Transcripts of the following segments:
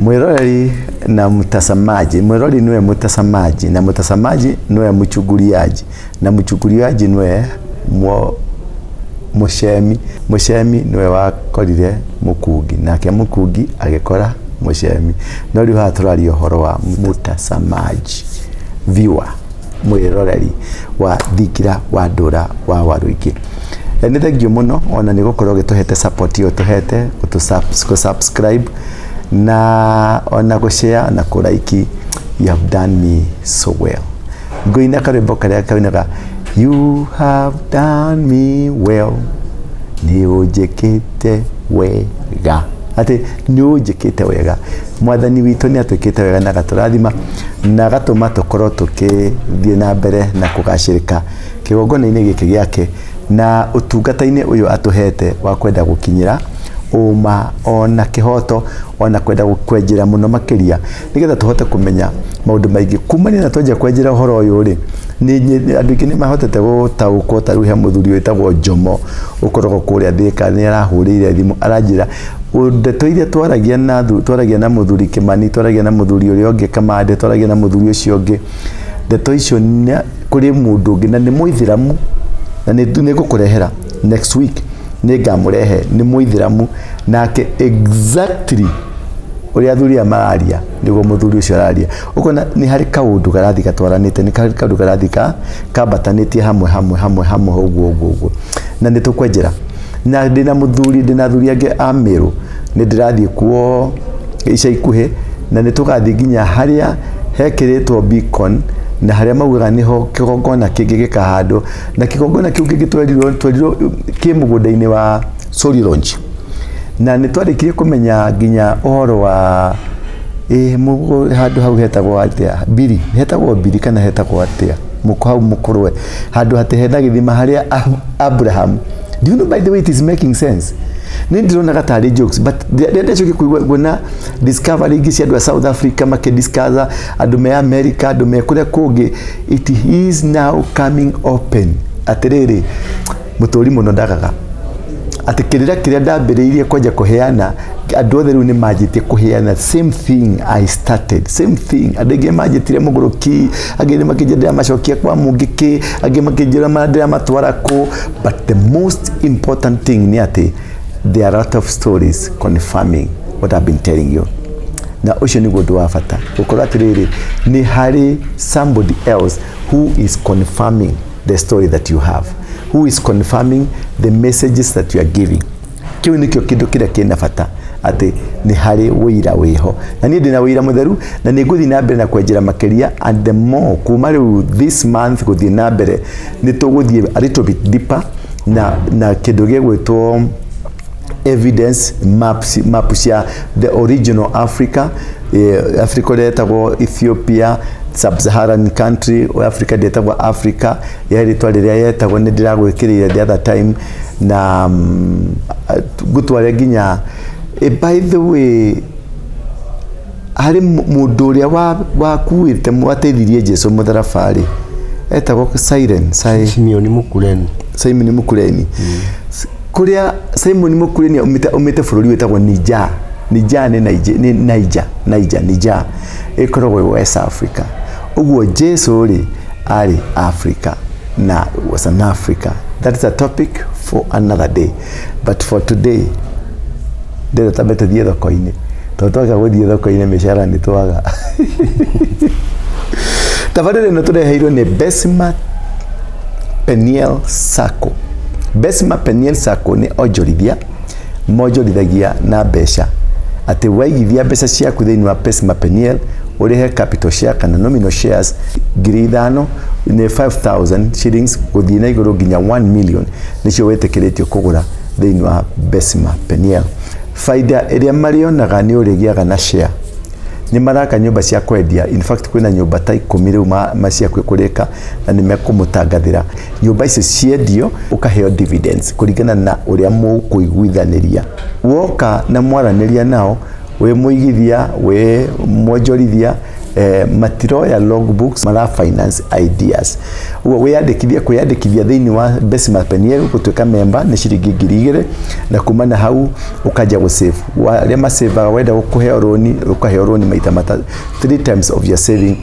Mwĩroreri na mtazamaji, mwĩroreri nĩwe mtazamaji na mtazamaji nĩwe mchunguliaji na mchunguliaji nĩwe mũcemi, mũcemi nĩwe wakorire mũkungi nake mũkungi agĩkora mũcemi. No rĩu haha tũraria ũhoro wa mtazamaji, viewer, mwĩroreri wa Thingira wa Ndũra wa Waruingi. Nĩ thengiũ mũno ona nĩ gũkorwo ũgĩtũhete support ĩyo ũtũhete, gũ subscribe na ona gũ share na kũ like, you have done me so well. Ngũina karwĩmbo karĩa kainaga "You have done me well", nĩ ũnjĩkĩte wega, atĩ nĩ ũnjĩkĩte wega. Mwathani witũ nĩ atwĩkĩte wega na agatũrathima na agatũma tũkorwo tũkĩthiĩ na mbere na kũgacĩrĩka kĩgongona-inĩ gĩkĩ gĩake na ũtungata-inĩ ũyũ atũhete wa kwenda gũkinyĩra ũma ona kĩhoto, ona kwenda kwenjera mũno makĩria nĩgetha tũhote kũmenya maũndũ maingĩ kumania na twanjia kwenjera ũhoro ũyũ rĩ. Andũ aingĩ nĩ mahotete gũtaũkwo. Ta rĩu he mũthuri wĩtagwo Njomo ũkoragwo kũrĩa Thĩka, nĩ arahũrĩire thimũ aranjĩra ndeto iria twaragia na mũthuri Kĩmani, twaragia na mũthuri ũrĩa ũngĩ Kamande, twaragia na mũthuri ũcio ũngĩ, ndeto icio kũrĩ mũndũ ũngĩ na nĩ mũithĩramu na nĩ ngũkũrehera next week, nĩ ngamũrehe. Nĩ mũithĩramu nake, exactly ũrĩa athuri aya mararia nĩguo mũthuri ũcio araria. Ũkona nĩ harĩ kaũndũ karathiĩ gatwaranĩte, nĩ harĩ kaũndũ karathiĩ kambatanĩtie hamwe hamwe hamwe hamwe ũguo ũguo ũguo, na nĩ tũkwenjera. Na ndĩna mũthuri, ndĩna athuri angĩ a Mĩrũ, nĩ ndĩrathiĩ kuo ica ikuhĩ na nĩ tũgathiĩ nginya harĩa hekĩrĩtwo beacon na harĩa maugaga nĩho kĩgongona kĩngĩ gĩkahandwo, na kĩgongona kĩu kĩngĩ twerirwo kĩ mũgũnda-inĩ wa Sori Lodge, na nĩ twarĩkirie kũmenya nginya ũhoro wa handũ hau hetagwo atĩa, Biri, hetagwo Biri kana hetagwo atĩa mũko hau mũkũrwe, handũ atĩ hena gĩthima harĩa Abraham. Do you know, by the way, it is making sense? Nĩ ndĩronaga tarĩ jokes, but rĩrĩa ndacokia kũigua kuona discovery ingĩ cia andũ a South Africa makĩdiscover, andũ me America, andũ me kũrĩa kũngĩ, it is now coming open atĩrĩrĩ, mũtũri mũno ndagaga atĩ kĩrĩra kĩrĩa ndambĩrĩirie kwanja kũheana, andũ othe rĩu nĩ manjĩtie kũheana same thing I started, same thing. Andũ aingĩ manjĩtire mũgũrũki, angĩ nĩ makĩnjĩra ndĩramacokia kwa mũngĩkĩ, angĩ makĩnjĩra ndĩramatwara kũ, but the most important thing nĩ atĩ there are a lot of stories confirming what I've been telling you, na ũcio nĩguo ũndũ wa bata, gũkorwo atĩrĩrĩ, nĩ harĩ somebody else who is confirming the story that you have, who is confirming the messages that you are giving. Kĩu nĩkĩo kĩndũ kĩrĩa kĩna bata, atĩ nĩ harĩ wĩira wĩho, na niĩ ndĩna wĩira mũtheru na nĩ ngũthiĩ na mbere na kwenjera makĩria. And the more kuma rĩu this month gũthiĩ na mbere, nĩ tũgũthiĩ a little bit deeper na kĩndũ gĩgwĩtwo evidence maps, map cia the original Africa, Africa ũrĩa ĩtagwo Ethiopia, sub-Saharan country, o Africa ndĩtagwo Africa ya rĩtwa rĩrĩa yetagwo, nĩ ndĩragwĩkĩrĩire the other time na ngũtware nginya by the way, harĩ mũndũ ũrĩa wakuĩte wateithirie Jesu mũtharaba-rĩ, etagwo Siren. Simeon Mũkureni. Simon Mũkureni. Kũrĩa Simon Mũkureni aumĩte bũrũri wĩtagwo Niger. Niger nĩ Niger, nĩ Niger, Niger, Niger ĩkoragwo West Africa. Ũguo Jesu rĩ arĩ Africa na was an Africa. That is a topic for another day, but for today ndĩrenda tambe tũthiĩ thoko-inĩ, tondũ twaga gũthiĩ thoko-inĩ mĩcara nĩ twaga. Tabarĩra ĩno tũreheirwo nĩ Besima Peniel Sacco. Besima Peniel Sacco nĩ onjorithia monjorithagia na mbeca, atĩ waigithia mbeca ciaku thĩinĩ wa Besima Peniel, ũrĩhe capital share kana nominal shares 5,000, nĩ 5000 shillings gũthiĩ na igũrũ nginya 1 million nĩcio wĩtĩkĩrĩtio kũgũra thĩinĩ wa Besima Peniel. Faida ĩrĩa marĩonaga nĩ ũrĩgĩaga na share. Nĩ maraka nyũmba cia kwendia, in fact kwĩna nyũmba ta 10 rĩu maciakuĩ kũrĩka na nĩ mekũmũtangathĩra. Nyũmba icio ciendio ũkaheo dividends kũringana na ũrĩa mũkũiguithanĩria. Woka na mwaranĩria nao, wĩ mũigithia, wĩ mwonjorithia, Matiroya logbooks, mara finance ideas. Ũguo wĩyandĩkithie, kwĩyandĩkithia thĩinĩ wa Besima Peniel gũtuĩka member nĩ ciringi 2000, na kuma na hau ũkanjia gũ save. Arĩa masevaga, wenda kũheo rũni, ũkaheo rũni maita mata, three times of your saving.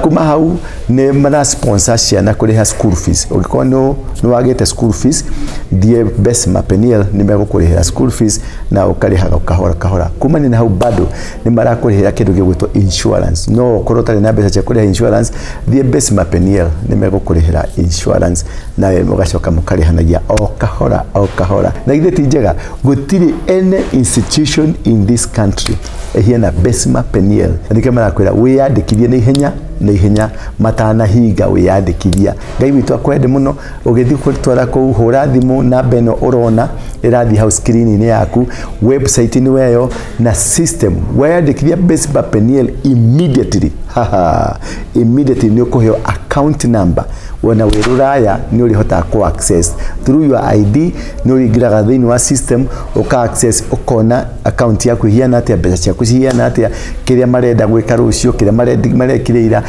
Kuma hau nĩ mara sponsor ciana kũrĩha school fees. Ũngĩkorwo nĩ wagĩte school fees, thiĩ Besima Peniel, nĩ megũkũrĩhĩra school fees na ũkarĩhaga kahora kahora. Kuma na hau bado nĩ marakũrĩhĩra kĩndũ gĩgwĩtwo insurance. No ũkorwo ũtarĩ na mbeca cia kũrĩha insurance, thiĩ Besima Peniel, nĩ megũkũrĩhĩra insurance, nawe mũgacoka mũkarĩhanagia o kahora o kahora. Na githĩ ti njega? Gũtirĩ any institution in this country ĩhiana Besima Peniel, na nĩkĩo marakwĩra wĩyandĩkithie na ihenya na ihenya matanahinga wĩyandĩkithia. Ngai witũ akwende mũno. Ũgĩthiĩ gũtwara kũu, hũra thimũ namba ĩno ũrona ĩrathiĩ hau screen-inĩ yaku, website nĩ weyo na system. Weyandĩkithia Besima Peniel, immediately, haha, immediately nĩ ũkũheo account number. Wona wĩ rũraya nĩ ũrĩhotaga kũ access through your ID, nĩ ũrĩingĩraga thĩinĩ wa system, ũka access, ũkona account yaku ihiana atĩa, mbeca ciaku cihiana atĩa, kĩrĩa marenda gwĩka rũciũ, kĩrĩa marekire ira,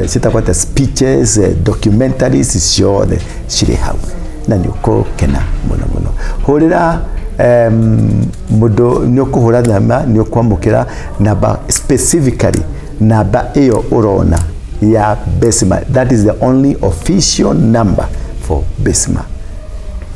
ciĩtagwo atĩa, speeches, documentaries ciothe cirĩ hau, na nĩ ũkũkena mũno mũno. Hũrĩra mũndũ, nĩ ũkũhũra namba, nĩ ũkwamũkĩra namba, specifically namba ĩyo ũrona ya Besima. That is the only official number for Besima.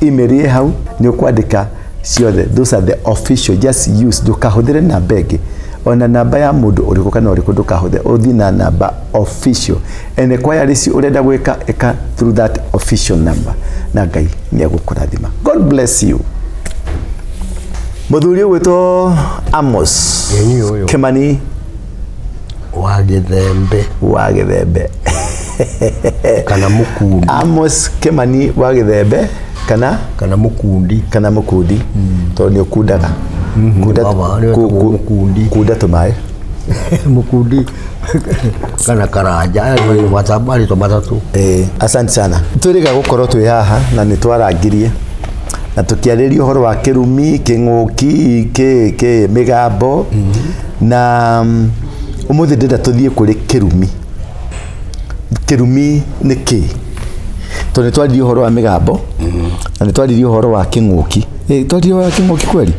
Email ĩ hau, nĩ ũkwandĩka ciothe. Those are the official, just use. Ndũkahũthĩre namba ĩngĩ, ona namba ya mũndũ ũrĩkũ kana ũrĩkũ ndũkahũthĩre, ũthiĩ na namba official. And inquiries ũrenda gwĩka, ĩka through that official number, na Ngai nĩ egũkũrathima. God bless you. Mũthuri ũgwĩtwo Amos Ĩni ũyũ. Kimani Wa Gĩthembe. Wa Gĩthembe. Kana Mũkundi. Amos Kimani wa Gĩthembe kana Kana Mũkundi. Kana Mũkundi, tondũ nĩ ũkundaga. Kunda. Baba, nĩ wetagwo Mũkundi. Kunda tũmaĩ. Mũkundi kana Karanja. Aya nĩ marĩtwa matatũ. Asante sana. Twĩrĩga gũkorwo twĩ haha na nĩ twarangirie na tũkĩarĩria ũhoro wa kĩrumi, kĩng'ũki, kĩ kĩ mĩgambo, na ũmũthĩ ndĩrenda tũthiĩ kũrĩ kĩrumi. Kĩrumi nĩ kĩ? Tondũ nĩ twaririe ũhoro wa mĩgambo na nĩ twaririe ũhoro wa kĩng'ũki. Twaririe ũhoro wa kĩng'ũki kweri?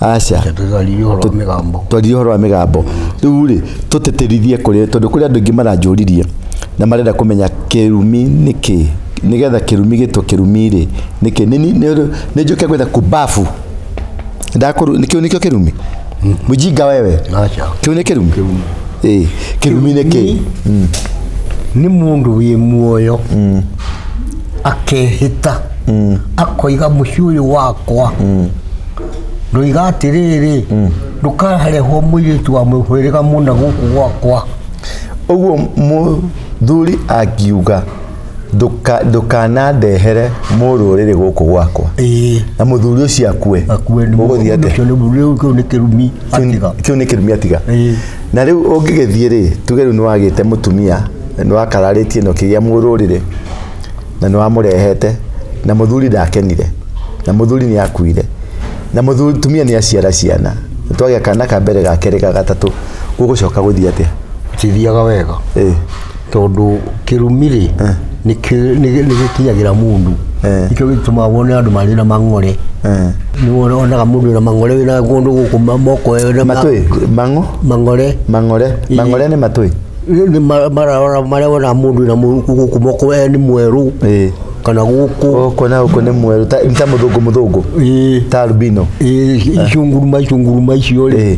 Aca. Tũtwaririe ũhoro wa mĩgambo. Twaririe ũhoro wa mĩgambo. Rĩu rĩ, tũtĩtĩrithie kũrĩ, tondũ kũrĩ andũ aingĩ maranjũririe na marenda kũmenya kĩrumi nĩ kĩ, nĩgetha kĩrumi gĩtwo kĩrumi rĩ, nĩkĩ? Nĩ njũke gwetha kubafu ndakũru nĩkĩo, nĩkĩo kĩrumi? Mũjinga wewe. Aca. Kĩu nĩ kĩrumi. Ĩ, kĩrumi nĩ kĩ? Nĩ mũndũ wĩ muoyo akehĩta, akoiga, mũciĩ ũyũ wakwa, ndoiga atĩrĩrĩ, ndũkarehwo mũirĩtu wa mũhĩrĩga mũna gũkũ gwakwa. Ũguo mũthuri angiuga, "Ndũkanandehere mũrũrĩrĩ gũkũ gwakwa," Ĩĩ. na mũthuri ũcio akue, Akue, nĩ ũgũthiĩ atĩa? Ũcio kĩu nĩ kĩrumi atiga. Kĩu nĩ kĩrumi atiga. Ĩĩ. Na rĩu ũngĩgĩthiĩ rĩ, tuge rĩu nĩ wagĩte mũtumia, nĩ wakararĩtie na ũkĩgĩa mũrũrĩrĩ na nĩ wamũrehete, na mũthuri ndakenire, na mũthuri nĩ akuire, na mũtumia nĩ aciara ciana, nĩ twagĩa kana ka mbere, ga kerĩ, ga gatatũ, gũgũcoka gũthiĩ atĩa? Cithiaga wega. Tondũ kĩrumi rĩ, nĩ gĩkinyagĩra mũndũ. Nĩkĩo gĩtũmaga wone andũ marĩ na mang'ore. Nĩ wonaga mũndũ wĩna mang'ore, wĩna kũndũ gũkũ moko wĩna Matũĩ mang'o. Mang'ore. Mang'ore. Mang'ore nĩ matũĩ. Nĩ marora marĩa wonaga mũndũ wĩna gũkũ moko, nĩ mwerũ kana gũkũ. Gũkũ na gũkũ nĩ mwerũ, ta mũthũngũ mũthũngũ. Ta albino. Ĩĩ, icunguruma icunguruma icio rĩ,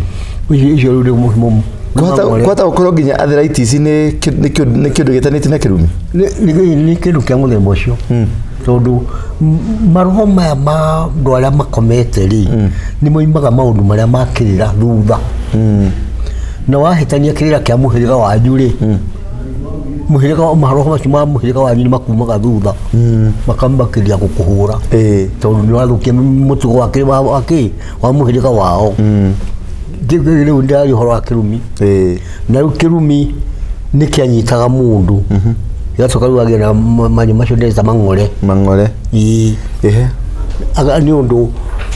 icio rĩu nĩ mang'ore. Kwata gũkorwo nginya arthritis nĩ kĩndũ gĩtanĩtie na kĩrumi. Nĩ kĩndũ kĩa mũthemba ũcio, tondũ maroho maya ma andũ arĩa makomete rĩ, nĩ moimaga maũndũ marĩa makĩrĩra thutha, na wahĩtania kĩrĩra kĩa mũhĩrĩga wanyu rĩ, mũhĩrĩga, maroho macio ma mũhĩrĩga wanyu nĩ makumaga thutha, makamakĩria gũkũhũra, tondũ nĩ wathũkia mũtugo wa mũhĩrĩga wao. Rĩu ndĩraria ũhoro wa kĩrumi. Na rĩu kĩrumi nĩ kĩanyitaga mũndũ, gĩgacoka rĩu agĩa na manyũ macio ndĩreta mang'ore. Mang'ore. Ĩĩ. Ehe. Nĩ ũndũ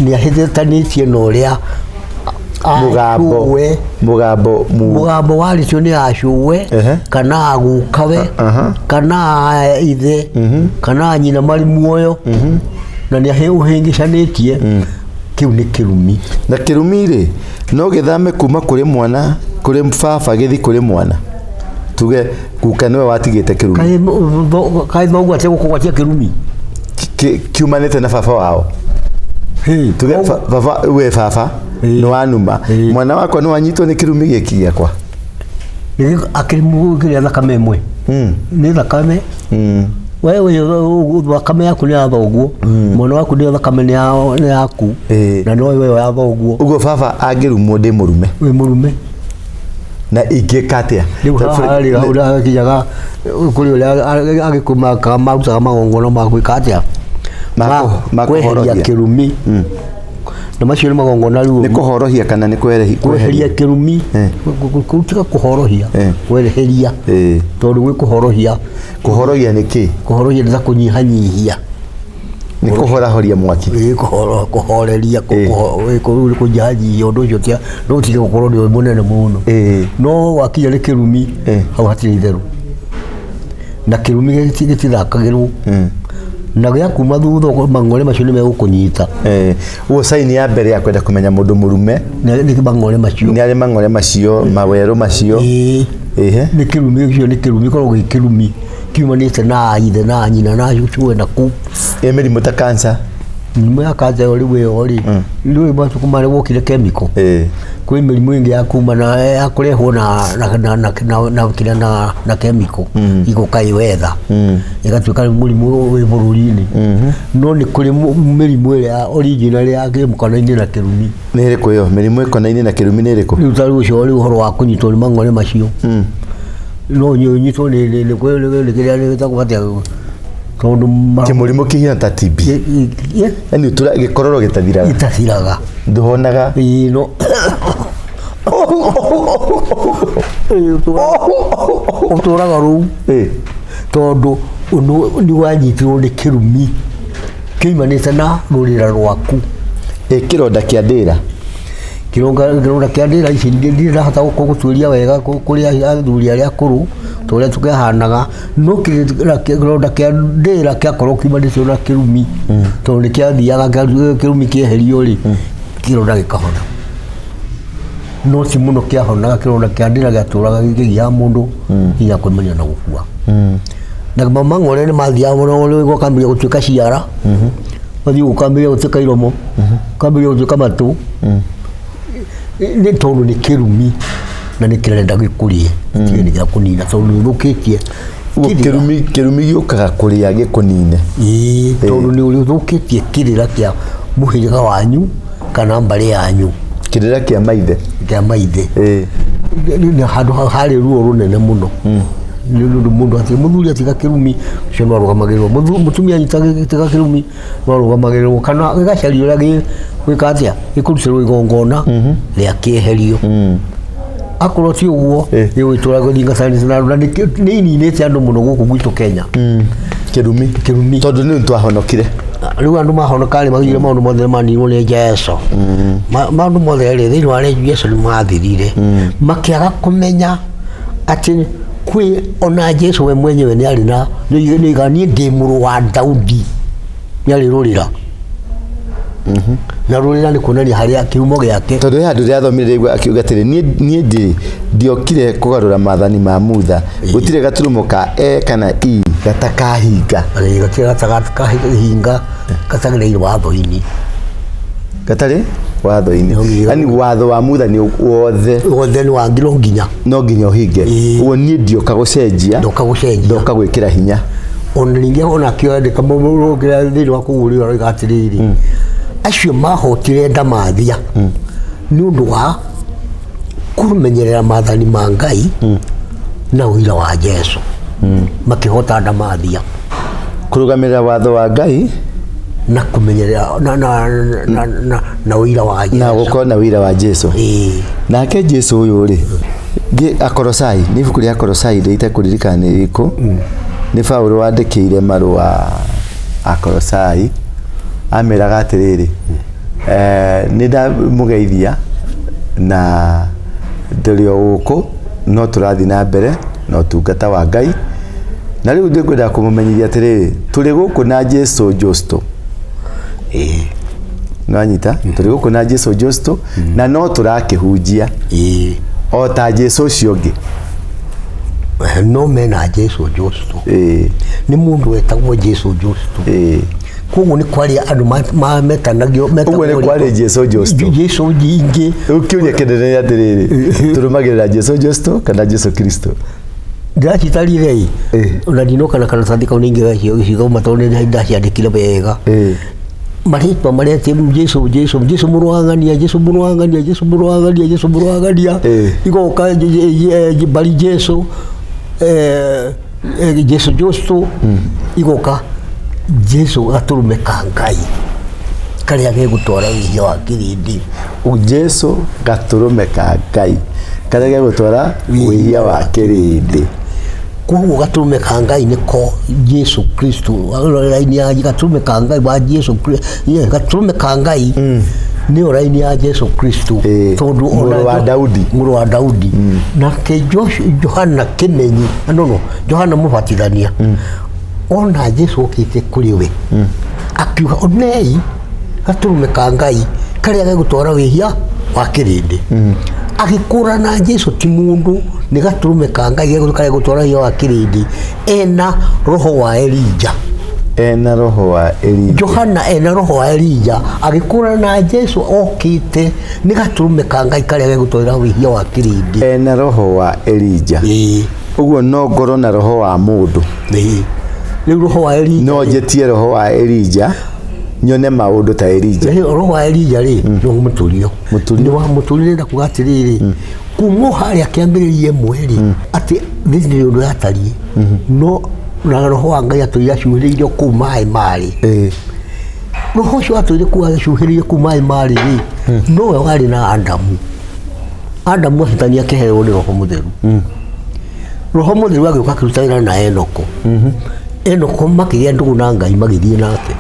nĩ ahĩtanĩtie na ũrĩa Mũgambo. Acũwe. Mũgambo mu Mũgambo warĩtio nĩ acũwe Ehe. kana agukawe kana a ithe kana a nyina marĩ muoyo na nĩ ũhĩngĩcanĩtie, kĩu nĩ kĩrumi. Na kĩrumi rĩ, no gĩthame kuma kũrĩ mwana, kũrĩ baba gĩthi kũrĩ mwana? Tuge guka nĩwe watigĩte kĩrumi. Kaĩ thoguo ategũkũgwatia kĩrumi? Kiumanĩte na baba wao. Tuge baba, we baba nĩ wanuma, mwana wakwa nĩ wanyitwo nĩ kĩrumi gĩkĩ gĩakwa. Akĩrĩ kĩrĩa thakame ĩmwe nĩ thakame. We thakame yaku nĩ ya thoguo, mwana waku nĩ thakame nĩ yaku na no we ya thoguo. Ũguo baba angĩrumwo ndĩ mũrume? Wĩ mũrume. Na ingĩka atĩa? Rĩu haha rĩ, hau hakinyaga kũrĩ ũrĩa agĩkũmakaga marutaga magongona ma gwĩka atĩa? Ma kweheria kũhorohia. Kĩrumi, na macio nĩ magongona rĩu. Nĩ kũhorohia kana nĩ kweheria kweheria? Kĩrumi. Tiga kũhorohia, kweheria, tondũ gwĩ kũhorohia. Kũhorohia nĩ kĩ? Kũhorohia nĩ ta kũnyihanyihia. Nĩ kũhorahoria mwaki? Ĩĩ, kũhoreria, rĩu nĩ kũnyihanyihia ũndũ ũcio, tia no ũtige gũkorwo nĩ mũnene mũno. No wakinya nĩ kĩrumi, hau hatirĩ itherũ, na kĩrumi gĩtithakagĩrwo na gĩa kuma thutha ũguo, mang'ore macio nĩ megũkũnyita. Ũguo saini ya mbere ya kwenda kũmenya mũndũ mũrume nĩ mang'ore macio. Nĩ arĩ mang'ore macio mawerũ macio. Ĩĩ. Ĩhe. Nĩ kĩrumi ũcio, nĩ kĩrumi koragwo gĩ kĩrumi kiumanĩte na ithe na nyina na cũcũwe na kũ. Ĩ mĩrimũ ta cancer? Mĩrimũ ya kanja ĩyo rĩu, ĩyo rĩ, rĩu matukũ marĩa gwokire chemical, kwĩ mĩrimũ ĩngĩ ya kuma na ya kũrehwo na na na na na na kĩrĩa na chemical igoka ĩwetha ĩgatuĩka nĩ mũrimũ wĩ bũrũri-inĩ, no nĩ kũrĩ mĩrimũ ĩrĩa original ya kĩmũkano-inĩ na kĩrumi. Nĩ ĩrĩkũ ĩyo mĩrimũ ĩkonainie na kĩrumi, nĩ ĩrĩkũ? Rĩu ta rĩu ũcio rĩu ũhoro wa kũnyitwo nĩ mang'ore macio, no ũnyitwo nĩ kĩrĩa gĩtagwo atĩa, tondũ Kĩmũrimũ kĩhiana ta TB? Yani ũtura gĩkororo gĩtathiraga. Itathiraga. Ndũhonaga. Ĩĩ, no Ĩĩ, ũtũraga rũu tondũ nĩ wanyitirwo nĩ kĩrumi kĩumanĩte na rũrĩra rwaku. Ĩ kĩronda kĩa ndĩra? Kĩronda kĩa ndĩra ici ndirĩ ndahota gũtuĩria wega kũrĩ athuri arĩa akũrũ ta ũrĩa tũkĩhanaga, no kĩronda kĩa ndĩra kĩakorwo kiumanĩte na kĩrumi, tondũ nĩ kĩathiaga kĩrumi kĩeherio rĩ, kĩronda gĩkahona, no ti mũno kĩahonaga. Kĩronda kĩa ndĩra gĩatũraga gĩkĩgiaga mũndũ nginya kũmenya na gũkua, na mang'ore nĩ mathiaga mũno rĩu gũkambĩrĩria gũtuĩka ciara, mathiĩ gũkambĩrĩria gũtuĩka iromo, kambĩrĩria gũtuĩka matũ, nĩ tondũ nĩ kĩrumi na nĩ kĩrenda gĩkũrie tige nĩ gĩa kũnina tondũ nĩ ũthũkĩtie Ũguo kĩrĩra. Kĩrumi gĩũkaga kũrĩa gĩkũnine? Ĩĩ, tondũ nĩ ũthũkĩtie kĩrĩra kĩa mũhĩrĩga wanyu kana mbarĩ yanyu. Kĩrĩra kĩa maithe. Kĩa maithe. Nĩ handũ harĩ ruo rũnene mũno, nĩ ũndũ mũndũ atĩ mũthuri atiga kĩrumi ũcio no arũgamagĩrĩrwo, mũtumia anyita tiga kĩrumi no arũgamagĩrĩrwo kana gĩgacario ũrĩa gwĩka atĩa, gĩkũrutĩrwo igongona rĩa kĩeherio. Akorwo ti ũguo, gĩgũgĩtũra gũthingatanĩte na andũ, na nĩ ininĩte andũ mũno gũkũ gwitũ Kenya. Kĩrumi? Kĩrumi. Tondũ nĩ twahonokire. Rĩu andũ mahonoka rĩ, magire maũndũ mothe maninwo nĩ Jesu. Maũndũ mothe rĩ thĩinĩ wa Jesu nĩ mathirire, makĩaga kũmenya atĩ kwĩ ona Jesu we mwenyewe nĩ arĩ na nĩ niĩ ndĩ mũrũ wa Daudi, nĩ arĩ rũrĩra, na rũrĩra nĩ kuonania harĩa kĩhumo gĩake. Tondũ he handũ ndĩrathomire rĩu akiuga atĩrĩ, niĩ ndirĩ ndiokire kũgarũra maathani ma Mutha, gũtirĩ gaturumo ka e kana i gatakahinga. Gatirĩ gatakahinga gatagereire watho-inĩ. Gatarĩ watho-inĩ, yani watho wa Mutha nĩ wothe. Wothe nĩ wa no nginya. No nginya ũhinge. Ũguo niĩ ndioka gũcenjia. Ndoka gũcenjia. Ndoka gwĩkĩra hinya. Ona ningĩ ona akĩandĩka mũrũngĩra thĩinĩ wa kũgũrĩra aroiga atĩrĩrĩ, acio mahotire ndamathia nĩ ũndũ wa kũmenyerera maathani ma Ngai na ũira wa Jesu, makĩhota ndamathia. Kũrũgamĩrĩra watho wa Ngai. Na kũmenyerera na ũira wa na Jesu. Gũkorwo na wĩira wa Jesu. Nake Jesu ũyũ rĩ, Akorosai, nĩ ibuku rĩa Akorosai, ndĩite kũririkana nĩ rĩrĩkũ, nĩ Paulo wandĩkĩire marũa Akorosai, ameraga atĩrĩrĩ, nĩ ndamũgeithia. Na ndũrĩ o gũkũ no tũrathiĩ na mbere na ũtungata wa Ngai. Na rĩu ndĩkwenda kũmũmenyithia atĩrĩrĩ, tũrĩ gũkũ na Jesu Justo. Ĩĩ. Nĩwanyita? Tũrĩ gũkũ na Jesu Justo na no tũrakĩhunjia Ĩĩ. o ta Jesu ũcio ũngĩ. No mena Jesu Justo. Ĩĩ. Nĩ mũndũ wetagwo Jesu Justo. Ĩĩ. Koguo nĩ kwarĩ andũ metanagio. Ũguo nĩ kwarĩ Jesu Justo. Jesu nyingĩ. Rĩu kĩũria kĩnene nĩ atĩrĩrĩ, tũrũmagĩrĩra Jesu Justo kana Jesu Kristo? Ndĩracitarire ĩ, ona ndinoka na karatathi kau ningĩ gacithoma tondũ nĩ ndaciandĩkire wega. Marĩtwa marĩa atĩ Jesu Jesu Jesu mũrũ wa ng'ania, Jesu mũrũ wa ng'ania, Jesu mũrũ wa ng'ania, Jesu mũrũ wa ng'ania. Igoka bari Jesu, Jesu Justo, igoka Jesu gatũrũme ka Ngai karĩa gegũtwara wĩhia wa kĩrĩndĩ. Jesu gatũrũme ka Ngai karĩa gegũtwara wĩhia wa kĩrĩndĩ. Koguo gatũrũme ka Ngai nĩko Jesu Kristo, raini ya gatũrũme ka Ngai wa Jesu Kristo, gatũrũme ka Ngai nĩyo raini ya Jesu Kristo. Tondũ mũrũ wa Daudi. Mũrũ wa Daudi. Nake Johana Kĩmenyi, no, no, Johana Mũbatithania, ona Jesu okĩte kũrĩ we, akiuga onei gatũrũme ka Ngai karĩa gegũtwara wĩhia wa kĩrĩndĩ. Agĩkũrana Jesu ti mũndũ, nĩ gatũrũme ka Ngai karĩa gegũtwara wĩhia wa kĩrĩndĩ. Ena roho wa Elija. Ena roho wa Elija. Johana ena roho wa Elija, agĩkũrana Jesu okĩte nĩ gatũrũme ka Ngai karĩa gegũtwara wĩhia wa kĩrĩndĩ. Ena roho wa Elija. Ũguo no ngorwo na roho wa mũndũ. Rĩu roho wa Elija. No njĩtie roho wa Elija nyone maũndũ ta Elija. Rĩu roho wa Elija rĩ, nĩ mũtũrio. Mũtũrio. Nĩ wa mũtũrio ndĩrenda kuga atĩrĩrĩ, kuma harĩa kĩambĩrĩria ĩmwe rĩ, atĩ thĩ nĩ ũndũ yatariĩ. No na roho wa Ngai atũire acuhĩrĩirio kũu maĩ marĩ. Roho ũcio atũire kũu acuhĩrĩirio kũu maĩ marĩ rĩ, nowe warĩ na Adamu. Adamu ahĩtania akĩheo nĩ Roho Mũtheru. Roho Mũtheru agĩũka akĩruta wĩra na Enoko. Enoko makĩgĩa ndũgũ na Ngai magĩthiĩ nake.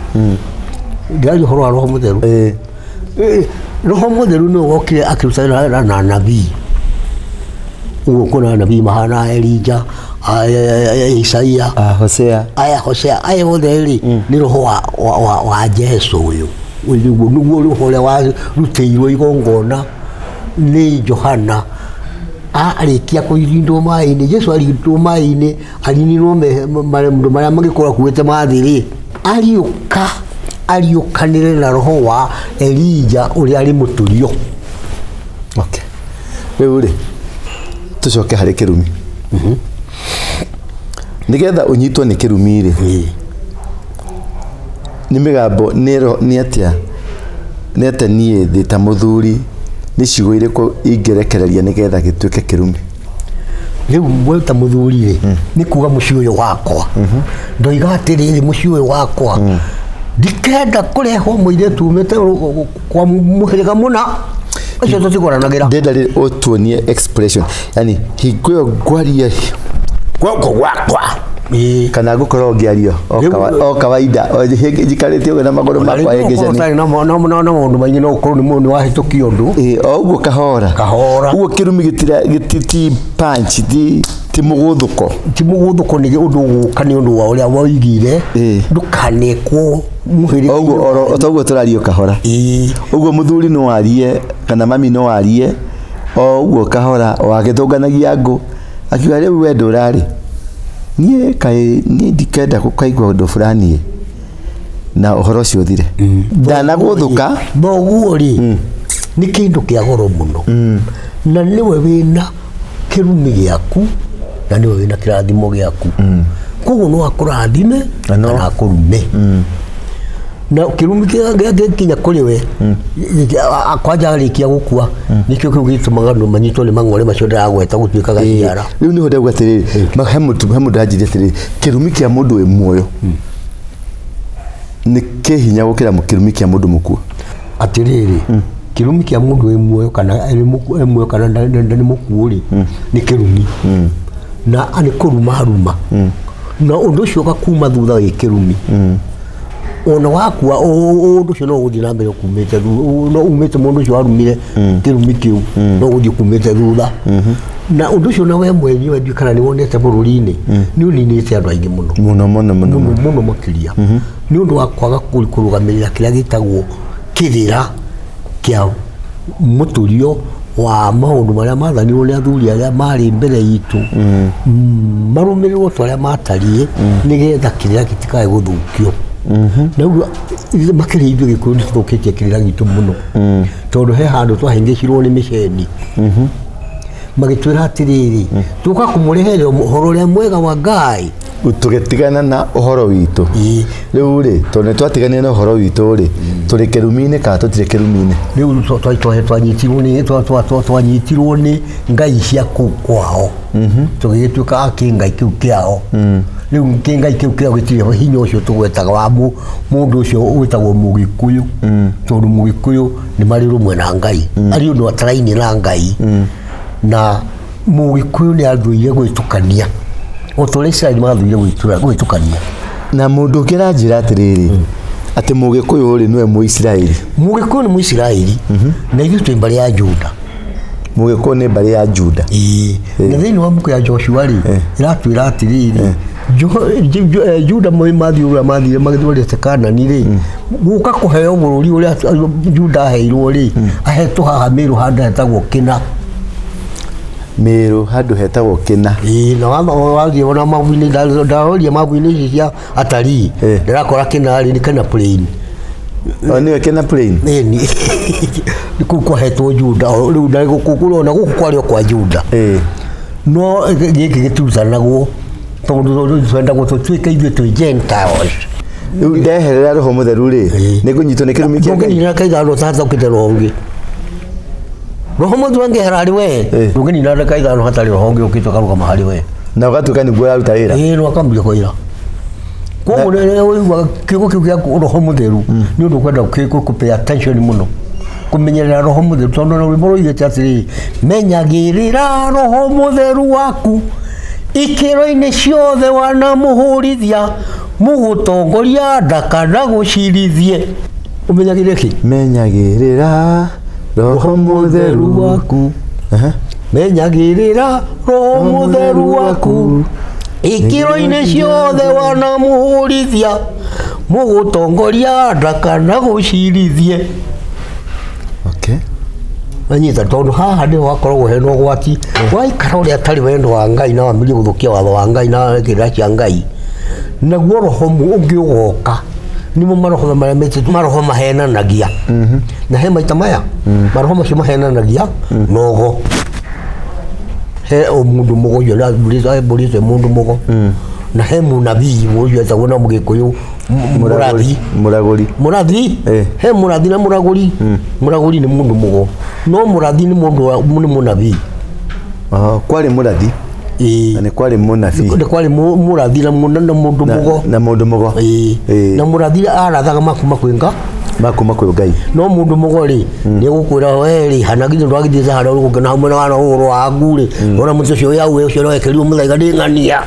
Ndĩraria ũhoro wa Roho Mũtheru. Roho Mũtheru nĩwe wokire akĩruta wĩra na nabii. Ũguo kwĩna nabii mahana Elija, Isaia, Hosea. Aya Hosea, aya othe rĩ, nĩ roho wa Jesu ũyũ. Ũyũ nĩguo roho ũrĩa warutĩirwo igongona nĩ Johana. Arĩkia kũrindwo maĩ-inĩ, Jesu arindwo maĩ-inĩ, arininwo maũndũ marĩa mangĩkorwo akuĩte mathĩ rĩ, ariũka, ariũkanĩre na roho wa Elija ũrĩa arĩ mũtũrio. Okay. Rĩu rĩ, tũcoke harĩ kĩrumi. Nĩgetha ũnyitwo nĩ kĩrumi rĩ, nĩ mĩgambo, nĩ atĩa, nĩ atĩa niĩ ndĩ ta mũthuri, nĩ ciugo irĩkũ ingĩrekereria nĩgetha gĩtuĩke kĩrumi? Rĩu we ta mũthuri rĩ, nĩ kuga mũciĩ ũyũ wakwa. Ndoiga atĩrĩrĩ, mũciĩ ũyũ wakwa, ndikenda kũrehwo mũirĩtu umĩte kwa mũhĩrĩga mũna, ũcio tũtigũranagĩra. Ndĩrenda rĩ ũtuonie expression, yani hingo ĩyo ngwaria guoko gwakwa. Kana ngũkorwo ngĩaria o kawaida, o njikarĩte ũguo na magũrũ makwa hĩngĩcani. Ũtarĩ na maũndũ maingĩ, no ũkorwo nĩ mũndũ wahĩtũkia ũndũ. O ũguo kahora. Kahora. Ũguo kĩrumi gĩtira, ti punch, ti mũgũthũko. Ti mũgũthũko nĩ ũndũ ũgũka nĩ ũndũ wa ũrĩa woigire. Ndũkanekwo mũhĩrĩga. Ũguo oro, o toguo tũraria kahora. Ũguo mũthuri no arie kana mami no arie o ũguo kahora, o agĩtũnganagia ngũ, akiuga rĩu we ndũrarĩ. Niĩ kaĩ niĩ ndikenda gũkaigua ũndũ fulani na ũhoro ũcio ũthire. Ndanagũthũka. Thoguo rĩ, nĩ kĩndũ kĩa goro mũno. Na nĩwe wĩna kĩrumi gĩaku na nĩwe wĩna kĩrathimo gĩaku. Koguo no akũrathime kana akũrume. Na kĩrumi gĩkinya kũrĩ we, kwanja arĩkia gũkua, nĩkĩo kĩu gĩtũmaga andũ manyitwo nĩ mang'ũrĩ macio ndĩragweta gũtuĩka gaciara. Rĩu nĩho ndauga atĩrĩrĩ, he mũndũ, he mũndũ anjĩrire atĩrĩrĩ, kĩrumi kĩa mũndũ wĩ muoyo nĩ kĩ hinya gũkĩra kĩrumi kĩa mũndũ mũkuũ. Atĩrĩrĩ, kĩrumi kĩa mũndũ wĩ muoyo kana arĩ muoyo kana nĩ mũkuũ rĩ, nĩ kĩrumi. Na nĩ kũruma aruma. Na ũndũ ũcio ũgakuma thutha wĩ kĩrumi. Ona wakua ũndũ ũcio no ũgũthiĩ na mbere kumĩte no umĩte mũndũ ũcio warumire kĩrumi kĩu no ũgũthiĩ kumĩte thutha. Na ũndũ ũcio na we mwenyewe ndiũĩ kana nĩ wonete bũrũri-inĩ, nĩ ũninĩte andũ aingĩ mũno. Mũno mũno mũno. Mũno mũno makĩria nĩ ũndũ wa kwaga kũrũgamĩrĩra kĩrĩa gĩtagwo kĩrĩra kĩa mũtũrio wa maũndũ marĩa mathanirwo nĩ athuri arĩa marĩ mbere itũ, marũmĩrĩrwo ta ũrĩa matariĩ, nĩgetha kĩrĩra gĩtikae gũthũkio. Na ũguo makĩria ithuĩ Gĩkũyũ nĩ tũthũkĩtie kĩrĩra gitũ mũno, tondũ he handũ twahĩngĩcirwo nĩ mĩceni magĩtwĩra atĩrĩrĩ, tũka kũmũrehere ũhoro ũrĩa mwega wa Ngai. Tũgĩtigana na ũhoro witũ. Rĩu rĩ, tondũ nĩ twatiganire na ũhoro witũ rĩ, tũrĩ kĩrumi-inĩ kana tũtirĩ kĩrumi-inĩ? Rĩu twanyitirwo nĩ ngai cia kũu kwao, tũgĩgĩtuĩka a kĩngai kĩu kĩao. Rĩu kĩngai kĩu kĩao gĩtirĩ hinya ũcio tũgwetaga wa mũndũ ũcio wĩtagwo Mũgĩkũyũ, tondũ Mũgĩkũyũ nĩ marĩ rũmwe na Ngai, arĩ ũndũ ataraine na Ngai. Na Mũgĩkũyũ nĩ athũire gwĩtukania o ta ũrĩa Isiraeli mathũire gwĩtukania. Na mũndũ ũngĩ aranjĩra atĩrĩrĩ, atĩ Mũgĩkũyũ rĩ, nĩwe Mũisiraeli. Mũgĩkũyũ nĩ Mũisiraeli, na ithuĩ twĩ mbarĩ ya Juda. Mũgĩkũyũ nĩ mbarĩ ya Juda. Ĩĩ. Na thĩinĩ wa mbuku ya Joshua rĩ, ĩratwĩra atĩrĩrĩ, Juda mathiĩ ũrĩa mathire magĩthondete Kanani rĩ, gũka kũheo bũrũri ũrĩa Juda aheirwo rĩ, ahetwo haha Mĩrũ handũ hetagwo Kĩna. Mĩrũ handũ hetagwo Kĩna. Ĩĩ, na wathiĩ ona mabu-inĩ, ndaroria mabu-inĩ ici cia atarii, ndĩrakora Kĩna rĩ, nĩ Kĩna Plain. O nĩwe Kĩna Plain? Ĩni. Nĩ kũu kwahetwo Juda, o rĩu na gũkũ ona gũkũ kwarĩ o kwa Juda. No gĩkĩ gĩtutanagwo tondũ twendagwo tũtuĩke ithuĩ twĩ Gentiles. Rĩu ndeherera Roho Mũtheru rĩ, nĩ ngũnyitwo nĩ kĩrumi kĩa Ngai? Ndũngĩnina ndagĩka ithano ũtathokete roho ũngĩ. Roho Mũtheru angĩehera harĩ we, ndũngĩnina ndagĩka ithano hatarĩ roho ũngĩ ũkĩte ũkarũgama harĩ we. Na ũgatuĩka nĩguo ũraruta wĩra. Ĩĩ, no akambia kwĩra. Koguo rĩrĩa ũiguaga kiugo kĩu kĩa Roho Mũtheru, nĩ ũndũ ũkwenda kũ pay attention mũno, kũmenyerera Roho Mũtheru, tondũ na rwĩmbo rũigĩte atĩrĩrĩ, menyagĩrĩra Roho Mũtheru waku ikĩro-inĩ ciothe wanamũhũrithia, mũgũtongoria ndakanagũcirithie. Ũmenyagĩrĩre kĩ? Menyagĩrĩra Roho Mũtheru waku. Menyagĩrĩra Roho Mũtheru waku ikĩro-inĩ ciothe wanamũhũrithia, mũgũtongoria ndakanagũcirithie. Okay. Anyita, tondũ haha nĩho hakoragwo hena ũgwati. Waikara ũrĩa atarĩ wendo wa Ngai na wambĩrĩrie gũthũkia watho wa Ngai na kĩrĩra kĩa Ngai, naguo roho ũngĩ ũgoka, nĩmo maroho marĩa metĩtwo maroho mahenanagia. Na he maita maya maroho macio mahenanagia nogo he o mũndũ mũgo ũcio mbũrĩte mũndũ mũgo, na he mũnabii ũcio etagwo na Mũgĩkũyũ mũrathi. Mũragũri. Mũrathi. He mũrathi na mũragũri. Mũragũri nĩ mũndũ mũgo, no mũrathi nĩ mũndũ nĩ mũnabii. Oho, kwarĩ mũrathi na nĩ kwarĩ mũnabii. Nĩ kwarĩ mũrathi na mũndũ mũgo. Na mũndũ mũgo. Na mũrathi arathaga makuma kwĩ Nga makuma kwĩ Ngai. No mũndũ mũgo rĩ, nĩ egũkwĩra we rĩ, hana githĩ ndwagithĩte harĩa ũrĩ gũkena hamwe na wana ũhoro waku rĩ, ona mũtĩ ũcio yau ũcio ũrekerirwo mũthaiga ndĩ ng'ania.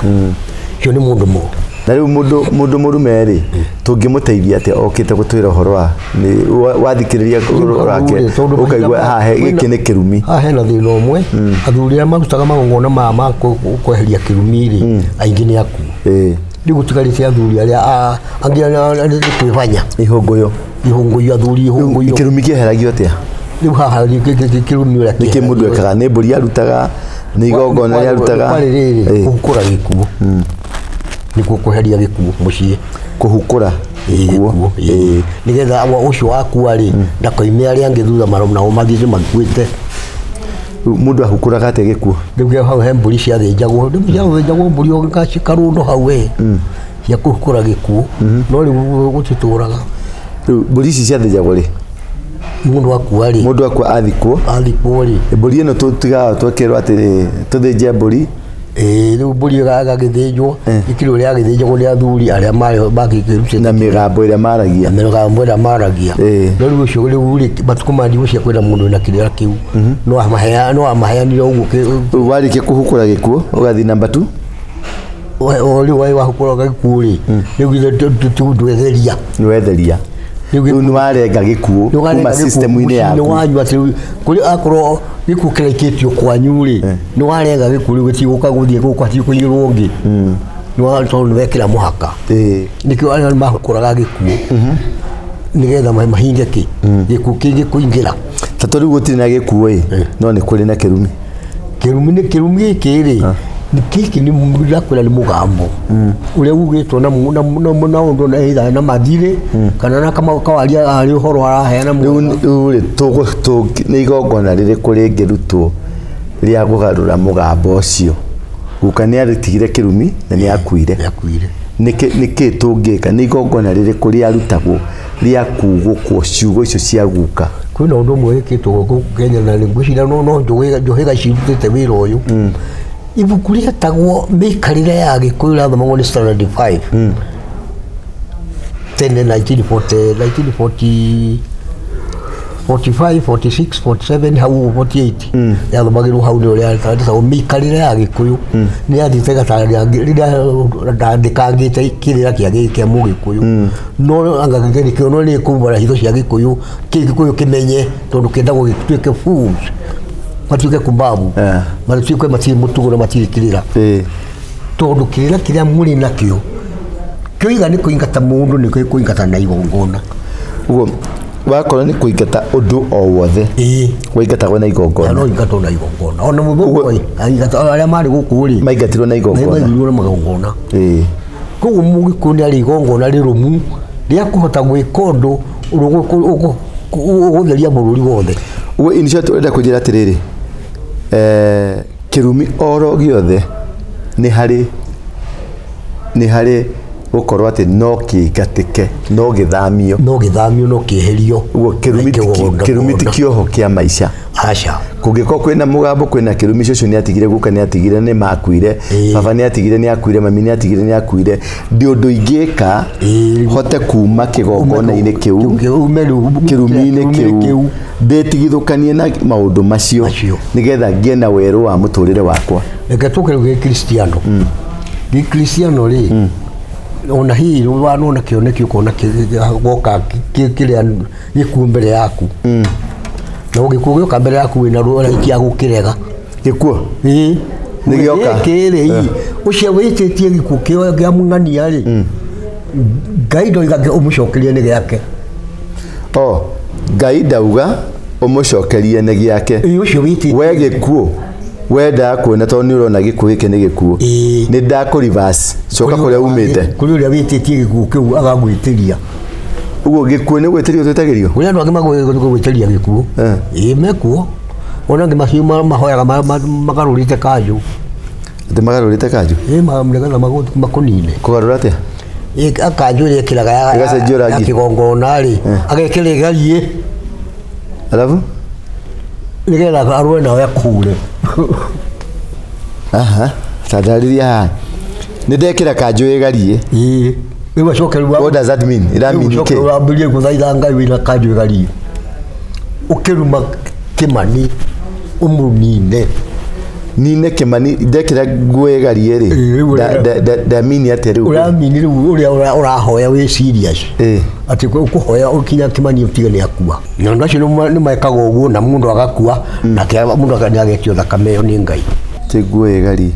Ũcio nĩ mũndũ mũgo. Na rĩu mũndũ mũrume rĩ, tũngĩmũteithia atĩa okĩte gũtwĩra ũhoro wa wathikĩrĩria ũhoro wake ũkaigua haha gĩkĩ nĩ kĩrumi? Haha hena thĩna ũmwe, athuri arĩa marutaga magongona maya ma kweheria kĩrumi rĩ, aingĩ nĩ akuũ. Rĩu gũtigarĩte athuri arĩa angĩ nĩ kwĩbanya. Ihũngũyũ. Ihũngũyũ, athuri ihũngũyũ. Kĩrumi kĩeheragio atĩa? Rĩu haha kĩrumi ũrĩa Nĩkĩ mũndũ ekaga? Nĩ mbũri arutaga, nĩ igongona rĩarutaga? Kwarĩ rĩrĩ, kũhukũra gĩkuũ. Nĩkuo kweheria gĩkuũ mũciĩ. Kũhukũra gĩkuũ. Nĩgetha ũcio wakua rĩ, ndakoime arĩa angĩ thutha nao mathiĩte makuĩte. Mũndũ ahukũraga atĩa gĩkuũ? Rĩu hau he mbũri ciathĩnjagwo, rĩu ciathĩnjagwo mbũri o karũndo hau we, cia kũhukũra gĩkuũ, no rĩu gũtitũraga. Rĩu mbũri ici ciathĩnjagwo rĩ? Mũndũ akua rĩ? Mũndũ akua athikwo. Athikwo rĩ? Mbũri ĩno tũtigaga twekĩrwo atĩ tũthĩnje mbũri. Rĩu mbũri ĩgagĩthĩnjwo, ĩkĩrĩ ũrĩa yagĩthĩnjagwo nĩ athuri arĩa marĩ makĩrutĩte. Na mĩgambo ĩrĩa maragia. Na mĩgambo ĩrĩa maragia. No rĩu ũcio rĩu rĩ, matukũ maya ndigũcia kwĩra mũndũ wĩna kĩrĩra kĩu. No amaheanire ũguo. Rĩu warĩkia kũhukũra gĩkuũ, ũgathiĩ namba 2? Rĩu wahukũra gĩkuũ rĩ, rĩu githĩ ndwetheria? Nĩ wetheria. Rĩu rĩu nĩ warenga gĩkuũ kuma system-inĩ yaku. Wanyu atĩ kũrĩ akorwo gĩkuũ kĩraikĩtio kwanyu rĩ, nĩ warenga gĩkuũ, rĩu gĩtigũka gũthiĩ gũkũ, hatikũiyũrwo ũngĩ. Nĩ tondũ nĩ wekĩra mũhaka. Nĩkĩo arĩa mahukũraga gĩkuũ nĩgetha mahinge kĩ gĩkuũ kĩngĩ kũingĩra. Ta rĩu gũtirĩ na gĩkuũ ĩ, no nĩ kũrĩ na kĩrumi. Kĩrumi nĩ kĩrumi gĩkĩ rĩ, nĩ gĩkĩ nĩ ndakwĩra nĩ mũgambo ũrĩa ugĩtwo na ũndũ na either na mathirĩ kana na kawaria arĩ ũhoro araheana. Rĩu rĩ, nĩ igongona rĩrĩkũ rĩngĩrutwo rĩa kũgarũra mũgambo ũcio? Guka nĩ arĩtigire kĩrumi na nĩ akuire. Nĩakuire. Nĩkĩ tũngĩka? Nĩ igongona rĩrĩkũ rĩarutagwo rĩa kugũkwo ciugo icio cia guka? Kwĩna ũndũ ũmwe wĩkĩtwo gũkũ Kenya na ngwĩciria no njũhĩga cirutĩte wĩra ũyũ. Ibuku rĩetagwo Mĩikarĩre ya Gĩkũyũ rĩathomagwo nĩ standard 5 tene 1940, 1940, 45, 46, 47 hau 48, yathomagĩrwo hau. Nĩ ũrĩa rĩtagwo Mĩikarĩre ya Gĩkũyũ, nĩ yathiĩte gatarĩria rĩrĩa ndandĩkangĩte kĩrĩra kĩa mũgĩkũyũ, no anga gĩkĩo no nĩ kumbara hitho cia Gĩkũyũ, Gĩkũyũ kĩmenye, tondũ kĩendagwo gĩtuĩke fools, matuĩke kumbabu, matuĩke matirĩ mũtugo na matirĩ kĩrĩra, tondũ kĩrĩra kĩrĩa mũrĩ nakĩo kĩoiga nĩ kũingata mũndũ, nĩ kũingata na igongona. Ũguo wakorwo nĩ kũingata ũndũ o wothe, waingatagwo na igongona. No ingatwo na igongona, ona mũthũngũ ĩ, aingata arĩa marĩ gũkũ rĩ, maingatirwo na igongona. Maingirwo na magongona. Koguo mũgĩkũyũ nĩ arĩ igongona rĩrũmu rĩa kũhota gwĩka ũndũ ũrĩa ũgũtheria bũrũri wothe. Ũguo in short ũrenda kũnjĩra atĩrĩrĩ, kĩrumi oro gĩothe nĩ harĩ gũkorwo atĩ no kĩingatĩke, no gĩthamio? No gĩthamio, no kĩeherio. Ũguo kĩrumi ti kĩrumi ti kĩoho kĩa maica. Aca. Kũngĩkorwo kwĩna mũgambo, kwĩna kĩrumi, cũcũ nĩ atigire, guka nĩ atigire, nĩ makuire, baba nĩ atigire, nĩ akuire, mami nĩ atigire, nĩ akuire, ndi ũndũ ingĩka hote kuma kĩgongona-inĩ kĩu, ume rĩu kĩrumi-inĩ kĩu, ndĩtigithũkanie na maũndũ macio, Macio. nĩgetha ngĩe na werũ wa mũtũrĩre wakwa. Reke tũke rĩu gĩkristiano. Gĩkristiano rĩ, ona hihi wanona kĩoneki, ũkona goka kĩrĩa gĩkuũ mbere yaku, na gĩkuũ gĩoka mbere yaku wĩna rũraikia gũkĩrega. Gĩkuũ Ĩĩ. Nĩ gĩoka. Gĩkĩ rĩ, ũcio wĩtĩtie gĩkuũ kĩo kĩa mũng'ania rĩ, Ngai ndoiga ũmũcokerie nĩ gĩake. O Ngai ndauga ũmũcokerie nĩ gĩake? Ĩĩ, ũcio wĩtĩtie. We gĩkuũ, wendaga kuona, tondũ nĩ ũrona gĩkuũ gĩkĩ nĩ gĩkuũ, nĩ ndakũ reverse, coka kũrĩa umĩte. Kũrĩ ũrĩa wĩtĩtie gĩkuũ kĩu agagwĩtĩria. Ũguo gĩkuũ nĩ gwĩtĩrio twĩtagĩrio? Kũrĩ andũ angĩ magwĩtĩria gĩkuũ. Ĩĩ, mekuo ona angĩ macio mahoyaga magarũrĩte kanjũ. Atĩ magarũrĩte kanjũ? Ĩĩ, nĩgetha makũnine. Kũgarũra atĩa? Ĩ, kanjũ ĩrĩa ĩkĩraga Ĩgacenjio ya rangi. kĩgongona rĩ, agekĩra ĩgariĩ, Alafu nĩgetha arũe nawe akũre. Aha, tandarĩria haha, nĩ ndekĩra kanjũ ĩgariĩ. Ĩĩ, rĩu acoke rĩu What does that mean? Ĩramini rĩu ũcoke kĩ? wambĩrĩrie gũthaitha Ngai wĩna kanjũ ĩgariĩ, ũkĩruma Kĩmani ũmũnine. Nine Kĩmani ndekĩra nguo ĩgariĩ rĩ? Ĩĩ, rĩu Ndamini atĩa rĩu? Ũramini rĩu ũrĩa ũrahoya wĩ serious atĩ ũkũhoya ũkinya Kĩmani ũtige nĩ akua, na andũ acio nĩ mekaga ũguo na mũndũ agakua, nake mũndũ nĩ agetio thakame ĩyo nĩ Ngai. Ti nguo ĩgariĩ?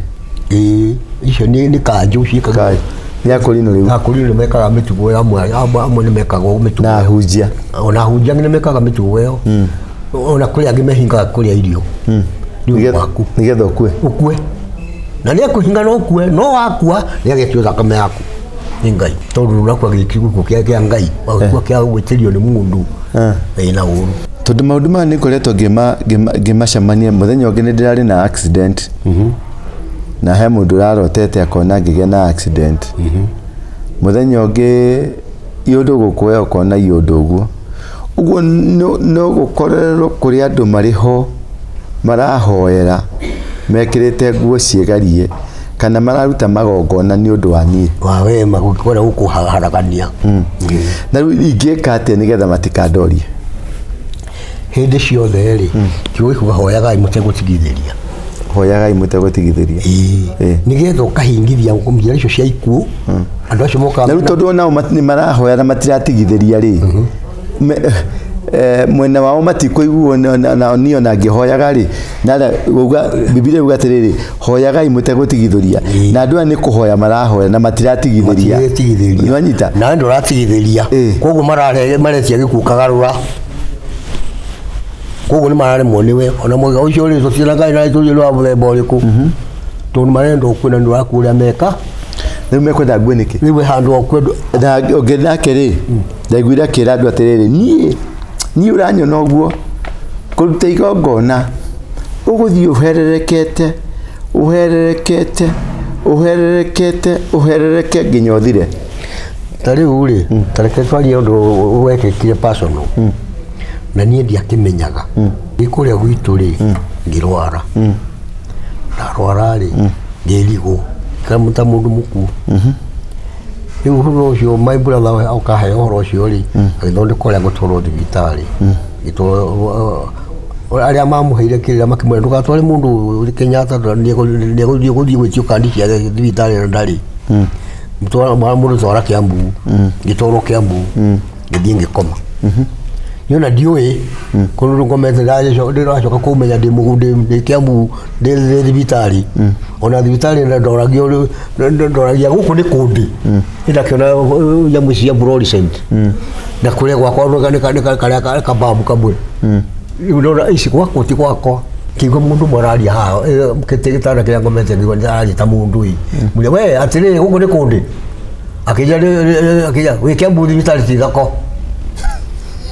Ĩĩ, icio nĩ kanjũ ciĩkaga. Kai nĩ akũrinũ rĩu? Akũrinũ nĩ mekaga mĩtugo ĩyo, amwe nĩ mekaga mĩtugo Na ĩyo. ahunjia? Ona ahunjia nĩ mekaga mĩtugo ĩyo. Ona kũrĩ angĩ mehingaga kũrĩa irio nĩ ũndũ waku. Nĩgetha ũkue? Ũkue, na nĩ akũhinga no ũkue, no wakua nĩ agetio thakame yaku nĩ Ngai, tondũ ndũnakua gĩkuũ kĩa Ngai, wagĩkua kĩa gwĩtĩrio nĩ mũndũ wĩna ũru. Tondũ maũndũ maya nĩ ngoretwo ngĩmacemania. Mũthenya ũngĩ nĩ ndĩrarĩ na accident, na he mũndũ ũrarotete akona ngĩgĩa na accident. Mũthenya ũngĩ iũndũ gũkũoya ũkona iũndũ ũguo ũguo, no gũkorerwo kũrĩ andũ marĩ ho marahoera mekĩrĩte nguo ciĩgariĩ kana mararuta magongona nĩ ũndũ wa niĩ. Wa we magũkora gũkũharagania. Na rĩu ingĩka atĩa nĩgetha matikandorie? Hĩndĩ ciothe rĩ, kiugo gĩkuga hoyagai mũtegũtigithĩria. Hoyagai mũtegũtigithĩria. Ĩĩ. Nĩgetha ũkahingithia njĩra icio cia ikuũ, andũ acio mokaga. Na rĩu tondũ onao nĩ marahoya na matiratigithĩria rĩ, mwena wao matikũiguo na niĩ ona ngĩhoyaga rĩ, na uga Biblia yuga atĩrĩrĩ, hoyagai mũtegũtigithũria, na andũ aya nĩ kũhoya marahoya na matiratigithĩria. Matigithĩria. Nĩwanyita? Nawe ndũratigithĩria. Koguo mararehe maretia gĩkuũ kagarũra, koguo nĩ mararemwo nĩwe ona mwega ũcio rĩ, tũtirĩ Ngai na tũrĩ wa mũthemba ũrĩkũ, tondũ marenda ũkue na nĩ ũrakua ũrĩa meka. Rĩu mekwenda ngue nĩkĩ? Rĩu we handũ ũkue. Na ũngĩ nake rĩ, ndaiguire akĩra andũ atĩrĩrĩ, niĩ ũranyona ũguo kũruta igongona, ũgũthiĩ ũhererekete, ũhererekete, ũhererekete, ũherereke nginya ũthire. Ta rĩu rĩ, ta reke twarie ũndũ wekĩkire personal na niĩ ndiakĩmenyaga. Nĩ kũrĩa gwitũ rĩ, ngĩrwara. Ndarwara rĩ, ngĩrigwo ta mũndũ mũkuũ. Rĩu ũhoro ũcio, my brother ũkahe ũhoro ũcio rĩ, agĩthondeka ũrĩa ngũtwarwo thibitarĩ. Ngĩtwarwo, arĩa mamũheire kĩrĩra makĩmwĩra, "Ndũgatware mũndũ ũyũ Kenyatta, nĩegũthiĩ gũthiĩ gwĩtio kandi ciake thibitarĩ na ndarĩ. Mũndũ twara Kiambu." Ngĩtwarwo Kiambu, ngĩthiĩ ngĩkoma. Niĩ ona ndiũĩ kũndũ ngomete, ndĩracoka kũmenya ndĩ ndĩ Kiambu, ndĩ thibitarĩ. Ona thibitarĩ ndoragio, ndoragia gũkũ nĩ kũndĩ, ndakĩona nyamũ cia fluorescent na kũrĩa gwakwa nĩ karĩa kababu kamwe. Rĩu ndona ici gwakwa ti gwakwa, kĩigua mũndũ ũmwe araria haha gĩtĩ gĩtanda kĩrĩa ngomete, ngĩigua nĩ ta mũndũ ĩ mũrĩa we atĩrĩrĩ, gũkũ nĩ kũndĩ. Akĩnja akĩnja, "Wĩ Kiambu thibitarĩ ti thoko."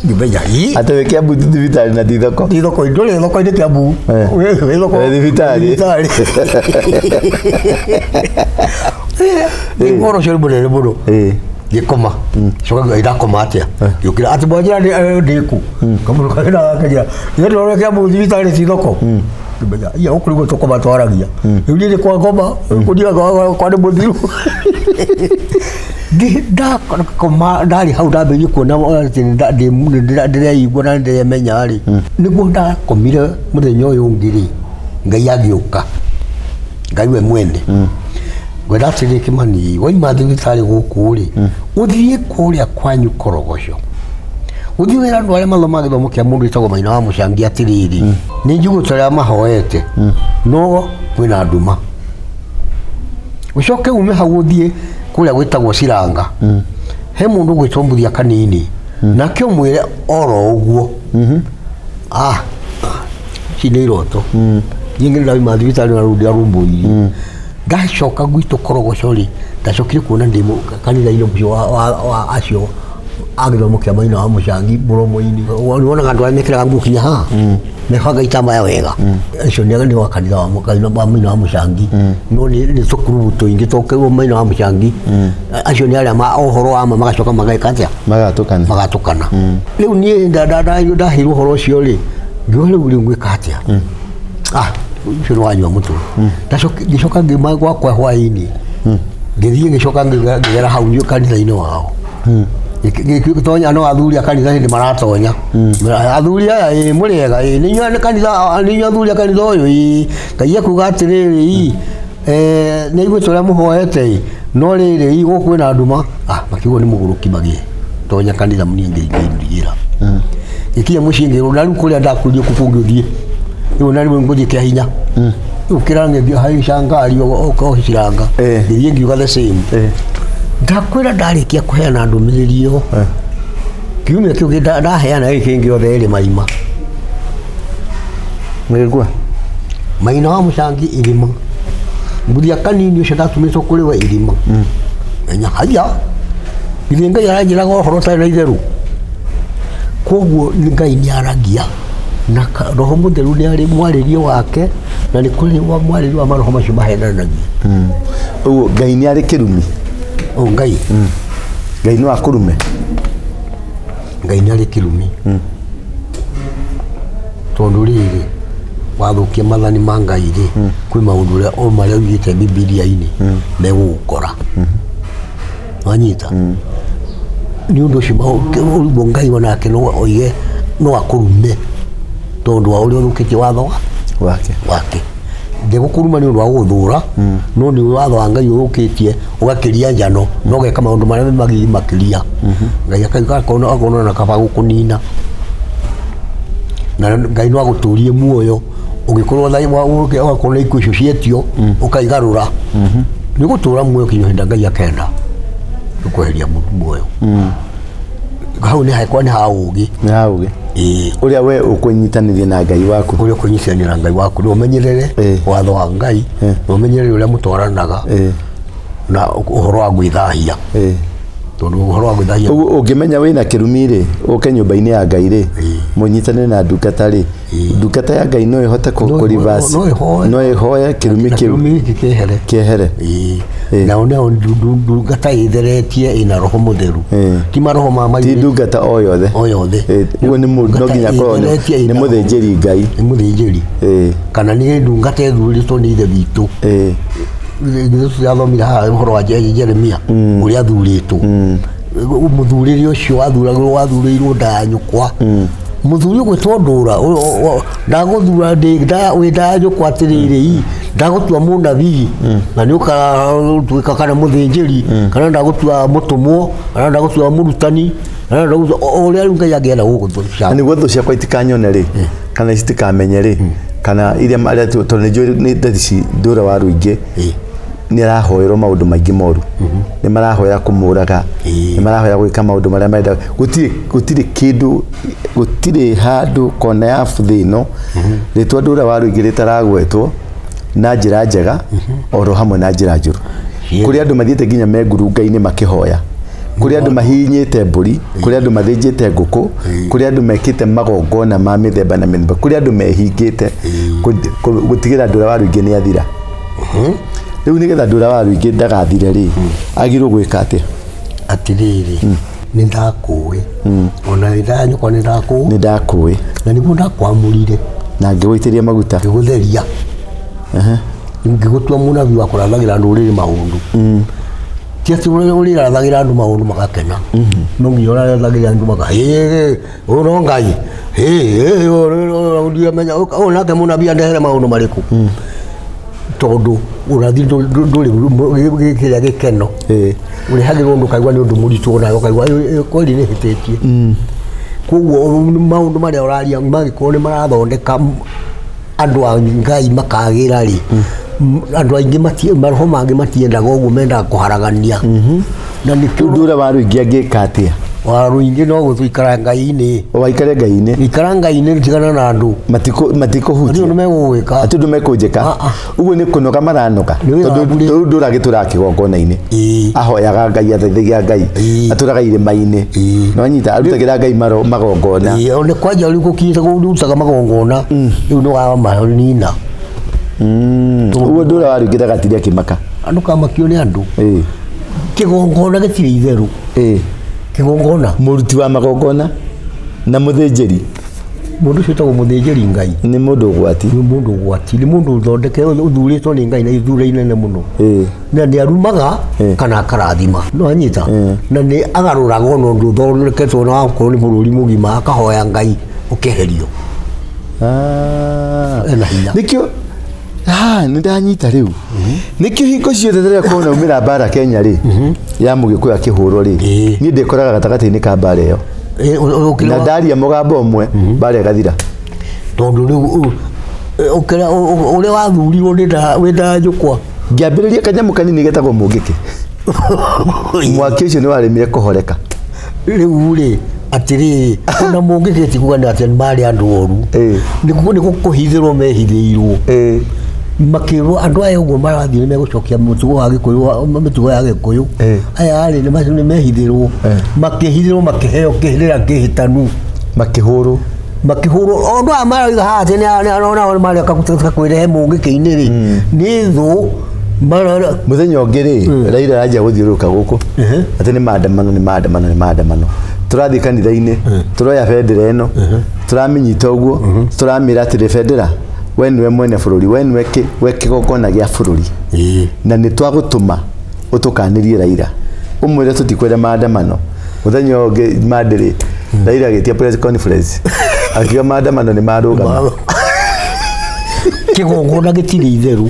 Ngĩmenya ĩ. Atĩ wĩ Kiambu thibitarĩ na ti thoko? Ti thoko, ndũrĩ thoko-inĩ Kiambu. Wĩ thoko. Wĩ thibitarĩ. Thibitarĩ. Nĩ ũhoro ũcio nĩ mũnene mũno. Ngĩkoma, coka ngiuga, ndakoma atĩa? Ngĩũkĩra atĩ mwanjĩra ndĩku kamũndũ kagĩra gakĩnjĩra, "Ndĩrona Kiambu thibitarĩ ti thoko." Ngĩmenya iya gũkũ nĩguo tũkoma twaragia. Rĩu niĩ nĩ kwa ngoma kũndiga kwa nĩ mũthiru. Ndakoma ndarĩ hau, ndambĩrĩirie kuona atĩ ndĩreigua na ndĩremenya rĩ, nĩguo ndakomire. Mũthenya ũyũ ũngĩ rĩ, Ngai agĩũka, Ngai we mwene ngwenda atĩrĩ, "Kĩmani, waima thibitarĩ gũkũ rĩ, ũthiĩ kũrĩa kwanyu Korogoco, ũthiĩ wĩra andũ arĩa mathomaga gĩthomo kĩa mũndũ wĩtagwo Maina wa Mũcangi atĩrĩrĩ, nĩ njiguĩte ũrĩa mahoete, no kwĩna nduma. Ũcoke ume hau ũthiĩ kũrĩa gwĩtagwo Ciranga, he mũndũ ũgwĩtwo Mbuthia Kanini, nake ũmwĩre oro ũguo." Ah, ici nĩ iroto nyingĩ. Ndauma thibitarĩ na rĩu ndiarũmbũirie. Ndacoka gwitũ Korogoco rĩ, ndacokire kuona ndĩ kanitha-inĩ ũcio wa acio a gĩthomo kĩa Maina wa Mũcangi mũromo-inĩ. Wonaga andũ arĩa mekĩraga nguo kinya haha, mebanga itambaya wega, acio nĩ wa kanitha wa Maina wa Mũcangi. No nĩ tũkurubu tũingĩ tũkĩrwo Maina wa Mũcangi. Acio nĩ arĩa ma ũhoro wa ma, magacoka mageka atĩa? Magatũkana. Magatũkana. Rĩu niĩ ndaheirwo ũhoro ũcio rĩ, ngiuga, rĩu ngwĩka atĩa? Ah, ũcio nĩ wanyua mũtwe. Ngĩcoka ngiuma gwakwa hwaĩ-inĩ, ngĩthiĩ, ngĩcoka ngĩgera hau kanitha-inĩ wao. Ngĩtonya, no athuri a kanitha hĩndĩ maratonya. "Athuri aya, ĩ mũrĩega? Ĩ nĩ inyuĩ kanitha, nĩ inyuĩ athuri a kanitha ũyũ? Ĩ Ngai ekuga atĩrĩrĩ, ĩ nĩ aiguĩte ũrĩa mũhoete, ĩ no rĩrĩ, ĩ gũkũ kwĩna nduma." Ah, makiuga nĩ mũgũrũki. Magĩtonya kanitha, niĩ ngĩndigĩra, ngĩkinya mũciĩ ngĩrwo, na rĩu kũrĩa ndakurio kũ kũngĩ ũthiĩ rĩu, na rĩu ngũthiĩ kĩa hinya rĩu kĩra ngĩthiĩ haica ngari o ciranga. Ngĩthiĩ ngiuga the same. Ndakwĩra, ndarĩkia kũheana ndũmĩrĩri ĩyo, kiumia kĩu ndaheana gĩkĩ kĩngĩ, othe erĩ marima. Magĩkua. Maina wa Mũcangi irima, Mbuthia Kanini ũcio ndatũmĩtwo kũrĩ we irima. Menya haya, githĩ Ngai aranjĩraga ũhoro ũtarĩ na itherũ? Koguo Ngai nĩ aragia na Roho Mũtheru nĩ arĩ mwarĩrie wake, na nĩ kũrĩ wa mwarĩrie wa maroho macio mahenanagia. Ũguo Ngai nĩ arĩ kĩrumi? O Ngai. Ngai no akũrume? Ngai nĩ arĩ kĩrumi, tondũ rĩrĩ wathũkia mathani ma Ngai rĩ, kwĩ maũndũ ũrĩa o marĩa oigĩte Bibilia-inĩ megũgũkora. Wanyita? Nĩ ũndũ ũcio ũguo Ngai onake no oige no akũrume tondũ wa ũrĩa ũthũkĩtie watho wake. Wake. Ndegũkũruma nĩ ũndũ wa gũgũthũra, no nĩ watho wa Ngai ũrũkĩtie ũgakĩria njano na ũgeka maũndũ marĩa me magigi makĩria. Ngai akona akona na kaba gũkũnina, na Ngai no agũtũrie muoyo ũngĩkorwo ũgakorwo na ikuũ icio cietio ũkaigarũra, nĩ ũgũtũra muoyo kinya hĩndĩ Ngai akenda ũkweheria muoyo. Hau nĩ hekwa nĩ ha ũgĩ. Nĩ ha ũgĩ. Ĩĩ. Ũrĩa we ũkũnyitanĩria na Ngai waku. Ũrĩa ũkũnyitanĩra na Ngai waku, nĩ ũmenyerere watho wa Ngai, na ũmenyerere ũrĩa mũtwaranaga na ũhoro wa gwĩthahia, tondũ ũhoro wa gwĩthahia. Ũguo ũngĩmenya wĩna kĩrumi rĩ, ũke nyũmba-inĩ ya Ngai rĩ, mũnyitanĩre na ndungata rĩ, ndungata ya Ngai no ĩhote kũ reverse? No ĩhoe. No ĩhoe kĩrumi na kĩu kĩrumi gĩkĩ kĩehere. Kĩehere. Ĩĩ. Ĩĩ. Nao nao ndungata ĩtheretie ĩna roho mũtheru, ti maroho ma ti mairĩtu ndungata o yothe. O yothe. Ĩĩ, ũguo nĩ mũndũ no Ndungata nginya akorwo ĩtheretie nĩ ĩna roho. mũthĩnjĩri Ngai. Nĩ mũthĩnjĩri kana nĩ ndungata ĩthurĩtwo nĩ ithe witũ. Githĩ tũtirathomire haha ũhoro wa Jeremia ũrĩa athurĩtwo? Mũthurĩre ũcio wathuragĩrwo, wathurĩirwo nda ya nyũkwa. Mũthuri ũgwĩtwo ndũra, ndagũthura wĩ nda ya nyũkwa atĩrĩrĩ, ii, ndagũtua mũnabii na nĩ ũkatuĩka kana mũthĩnjĩri, kana ndagũtua mũtũmwo, kana ndagũtua mũrutani, kana ndagũtua ũrĩa rĩu Ngai angĩenda Na gũgũtua. Nĩguo thũ ciakwa itikanyone rĩ, kana citikamenye rĩ, kana iria arĩa tondũ nĩ njũĩ nĩ ndeto ici, ndũra wa rũingĩ nĩ arahoerwo maũndũ maingĩ moru, nĩ marahoya kũmũraga, nĩ marahoya gwĩka maũndũ marĩa marenda. Gũtirĩ kĩndũ, gũtirĩ handũ kona ya thĩ ĩno rĩtwa ndũra wa rũingĩ rĩtaragwetwo na njĩra njega oro hamwe na njĩra njũru. Kũrĩ andũ mathiĩte nginya me ngurunga-inĩ makĩhoya, kũrĩ andũ mahihinyĩte mbũri, kũrĩ andũ mathĩnjĩte ngũkũ, kũrĩ andũ mekĩte magongona ma mĩthemba na mĩthemba, kũrĩ andũ mehingĩte gũtigĩra ndũra wa rũingĩ nĩ athira. Rĩu nĩgetha ndũra wa rũingĩ ndagathire rĩ, agĩrĩirwo gwĩka atĩa? Atĩrĩrĩ, nĩ ndakũĩ ona wĩ nda ya nyũkwa, nĩ ndakũĩ. Nĩ ndakũĩ. Na nĩguo ndakwamũrire. Na ngĩgũitĩrĩria maguta. Ngĩgũtheria, ngĩgũtua mũnabii wa kũrathagĩra ndũrĩrĩ maũndũ. Ti atĩ ũrĩrathagĩra andũ maũndũ magakena, no nginya ũrathagĩra andũ maka "Hĩ, ũyũ no Ngai. Hĩ, hĩ, ũyũ ndiramenya ũyũ nake mũnabii andehere maũndũ marĩkũ?" Tondũ ũrathi ndũrĩ kĩrĩa gĩkeno ũrehagĩrwo ũndũ ũkaigua nĩ ũndũ mũritũ, onawe ũkaigua, "Ĩ, ĩ, kweli nĩ hĩtĩtie." Koguo maũndũ marĩa ũraria mangĩkorwo nĩ marathondeka andũ a Ngai makagĩra rĩ, andũ aingĩ maroho mangĩ matiendaga ũguo, mendaga kũharagania, na nĩkĩo. Rĩu ndũra wa rũingĩ angĩka atĩa? Wa rũingĩ no gũikara Ngai-inĩ. Waikare Ngai-inĩ. Ikara Ngai-inĩ, tigana na andũ. Matikũhutia. Andũ nĩ megũgwĩka. Atĩ ũndũ mekũnjĩka? Ah, ah. Ũguo nĩ kũnoga maranoga. Nĩ wĩra Tondũ wa bure. rĩu ndũra gĩtũraga kĩgongona-inĩ, ahoyaga Ngai, athaithagia Ngai, atũraga irĩma-inĩ, nĩwanyita, arutagĩra Ngai magongona. Ĩĩ, ona kwanja rĩu gũkinyĩte kũrutaga magongona rĩu nĩ wamanina. Ũguo ndũra wa rũingĩ ndagatinde akĩmaka. Andũ kamakio nĩ andũ. Kĩgongona gĩtirĩ itherũ. Kĩgongona. Mũruti wa magongona na mũthĩnjĩri. Mũndũ ũcio wĩtagwo mũthĩnjĩri Ngai. Nĩ mũndũ ũgwati. Nĩ mũndũ ũgwati, nĩ mũndũ ũthondeke, ũthurĩtwo nĩ Ngai na ithura inene mũno, na nĩ arumaga kana akarathima, no anyita, na nĩ agarũraga ona ũndũ ũthondeketwo na wakorwo nĩ bũrũri mũgima, akahoya Ngai ũkeherio. Ah. Ena hinya. Nĩkĩo, ah, nĩ ndanyita rĩu nĩkĩo hingo ciothe rĩrĩa kuona umĩra mbara Kenya rĩ, ya mũgĩkũyũ akĩhũrwo rĩ, niĩ ndĩkoraga gatagatĩ-inĩ ka mbara ĩyo. Na ndaria mũgambo ũmwe, mbara ĩgathira. Tondũ rĩu ũkĩra ũrĩa wathurirwo nĩ wĩ nda ya nyũkwa. Ngĩambĩrĩria kanyamũ kanini getagwo mũngĩkĩ, mwaki ũcio nĩ waremire kũhoreka. Rĩu rĩ, atĩrĩrĩ, ona mũngĩkĩ ti kuga nĩ atĩ marĩ andũ oru. Nĩ kũhithĩrwo mehithĩirwo, makĩrwo andũ aya ũguo marathiĩ nĩ megũcokia mũtugo wa gĩkũyũ, mĩtugo ya gĩkũyũ. Aya rĩ, nĩ mehithĩrwo, makĩhithĩrwo, makĩheo kĩrĩra kĩhĩtanu. Makĩhũrwo. Makĩhũrwo. O andũ aya marauga haha atĩ nĩ mareka kwĩrehe mũngĩkĩ-inĩ rĩ, nĩ thũ Mũthenya ũngĩ rĩ, Raila aranjia gũthiũrũrũka gũkũ atĩ nĩ maandamano, nĩ maandamano, nĩ maandamano. Tũrathiĩ kanitha-inĩ, tũroya bendera ĩno, tũramĩnyita ũguo, tũramĩra atĩrĩ, "Bendera, we nĩwe mwene bũrũri, we nĩwe we kĩgongona gĩa bũrũri, na nĩ twagũtũma ũtũkanĩrie Raila, ũmwĩre tũtikwenda maandamano." Mũthenya ũyũ ũngĩ mandĩrĩ, Raila agĩtia press conference akiuga maandamano nĩ marũgama. Kĩgongona gĩtirĩ itherũ.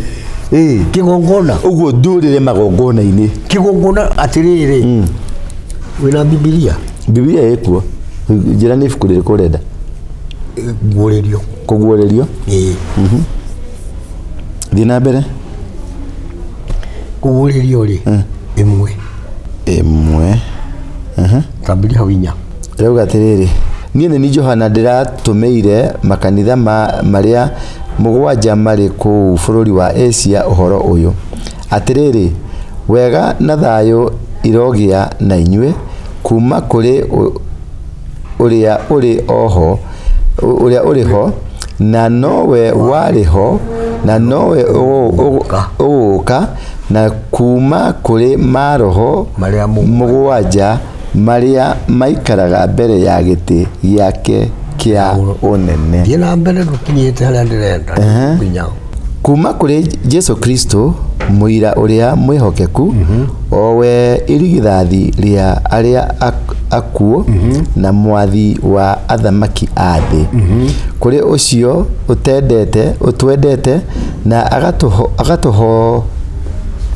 Kĩgongona. Ũguo ndũrĩre magongona-inĩ. Kĩgongona atĩrĩrĩ, wĩna Bibilia? Bibilia ĩkuo. Njĩra nĩ ibuku rĩrĩkũ ũrenda? Guũrĩrio. Kũguũrĩrio. Ĩĩ. Thiĩ na mbere. Kũguũrĩrio rĩ, 1. 1. Tambĩria hau 4. Rauga atĩrĩrĩ, niĩ nĩ niĩ Johana ndĩratũmĩire makanitha marĩa 7 marĩ kũu bũrũri wa Asia ũhoro ũyũ. Atĩrĩrĩ, wega na thayũ irogĩa na inyuĩ kuma kũrĩ ũrĩa ũrĩ oho, ũrĩa ũrĩ ho, na nowe warĩ ho, na nowe ũgũka, na kuma kũrĩ maroho Marĩa 7 marĩa maikaraga mbere ya gĩtĩ gĩake kĩa ũnene. Thiĩ na mbere ndũkinyĩte harĩa ndĩrenda. Nginya. Kuma kũrĩ Jesu Kristo mũira ũrĩa mwĩhokeku, o we irigithathi rĩa arĩa akuũ na mwathi wa athamaki a thĩ. Kũrĩ ũcio ũtwendete na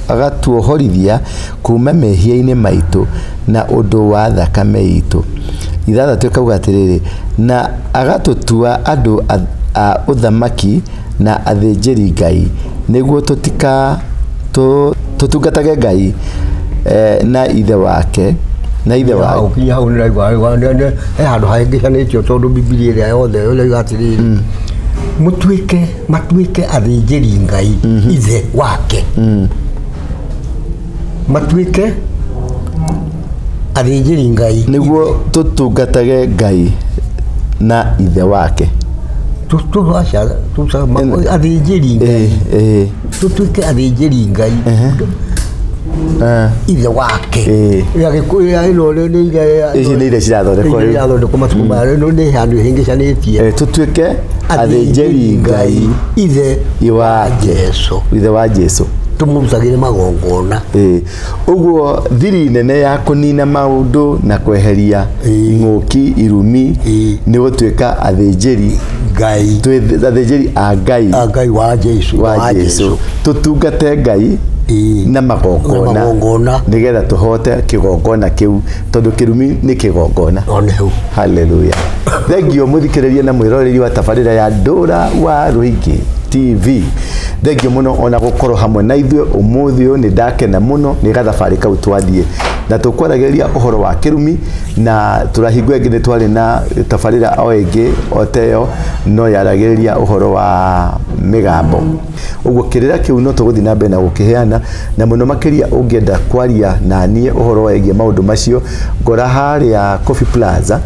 agatuohorithia kuma mehia-inĩ maitũ na ũndũ wa thakame itũ. 6 ĩkauga atĩrĩrĩ, na agatũtua andũ a ũthamaki na athĩnjĩri Ngai, nĩguo tũtungatage Ngai na ithe wake, na ithe wa Hau kinya hau nĩraigua, he handũ hahĩngĩcanĩtio tondũ Bibilia ĩrĩa yothe ĩrauga atĩrĩrĩ, mũtuĩke, matuĩke athĩnjĩri Ngai ithe wake. Matuĩke athĩnjĩri Ngai nĩguo tũtungatage Ngai na ithe wake. Athĩnjĩri Ngai. Tũtuĩke athĩnjĩri Ngai ithe wake. Ya Gĩkũyũ ya ĩno nĩ iria Ici nĩ iria cirathondekwo rĩu. Irathondekwo matukũ maya, ĩno nĩ handũ ihĩngĩcanĩtie. Tũtuĩke athĩnjĩri Ngai ithe wa Jesu. Ithe wa Jesu. Tũmũrutagĩre magongona. Ũguo thiri nene ya kũnina maũndũ na kweheria ng'ũki, irumi, nĩ gũtuĩka athĩnjĩri Ngai. Twĩ athĩnjĩri a Ngai. A Ngai wa Jesu. Wa Jesu. Tũtungate Ngai na magongona. Na magongona. Nĩgetha tũhote kĩgongona kĩu, tondũ kĩrumi nĩ kĩgongona. One hau. Hallelujah. Thengiũ mũthikĩrĩria na mwĩroreri wa tabarĩra ya Ndũra wa Rũingĩ TV. Thengiũ mũno ona gũkorwo hamwe na ithuĩ ũmũthĩ ũyũ, nĩ ndakena mũno nĩ gathabarĩ kau twathiĩ. Na tũkwaragĩrĩria ũhoro wa kĩrumi, na tũrahingo ĩngĩ nĩ twarĩ na tabarĩra o ĩngĩ o ta ĩyo, no yaragĩrĩria ũhoro wa mĩgambo. Ũguo kĩrĩra kĩu no tũgũthiĩ na mbere na gũkĩheana, na mũno makĩria ũngĩenda kwaria na niĩ ũhoro wĩgiĩ maũndũ macio, ngora harĩa Coffee Plaza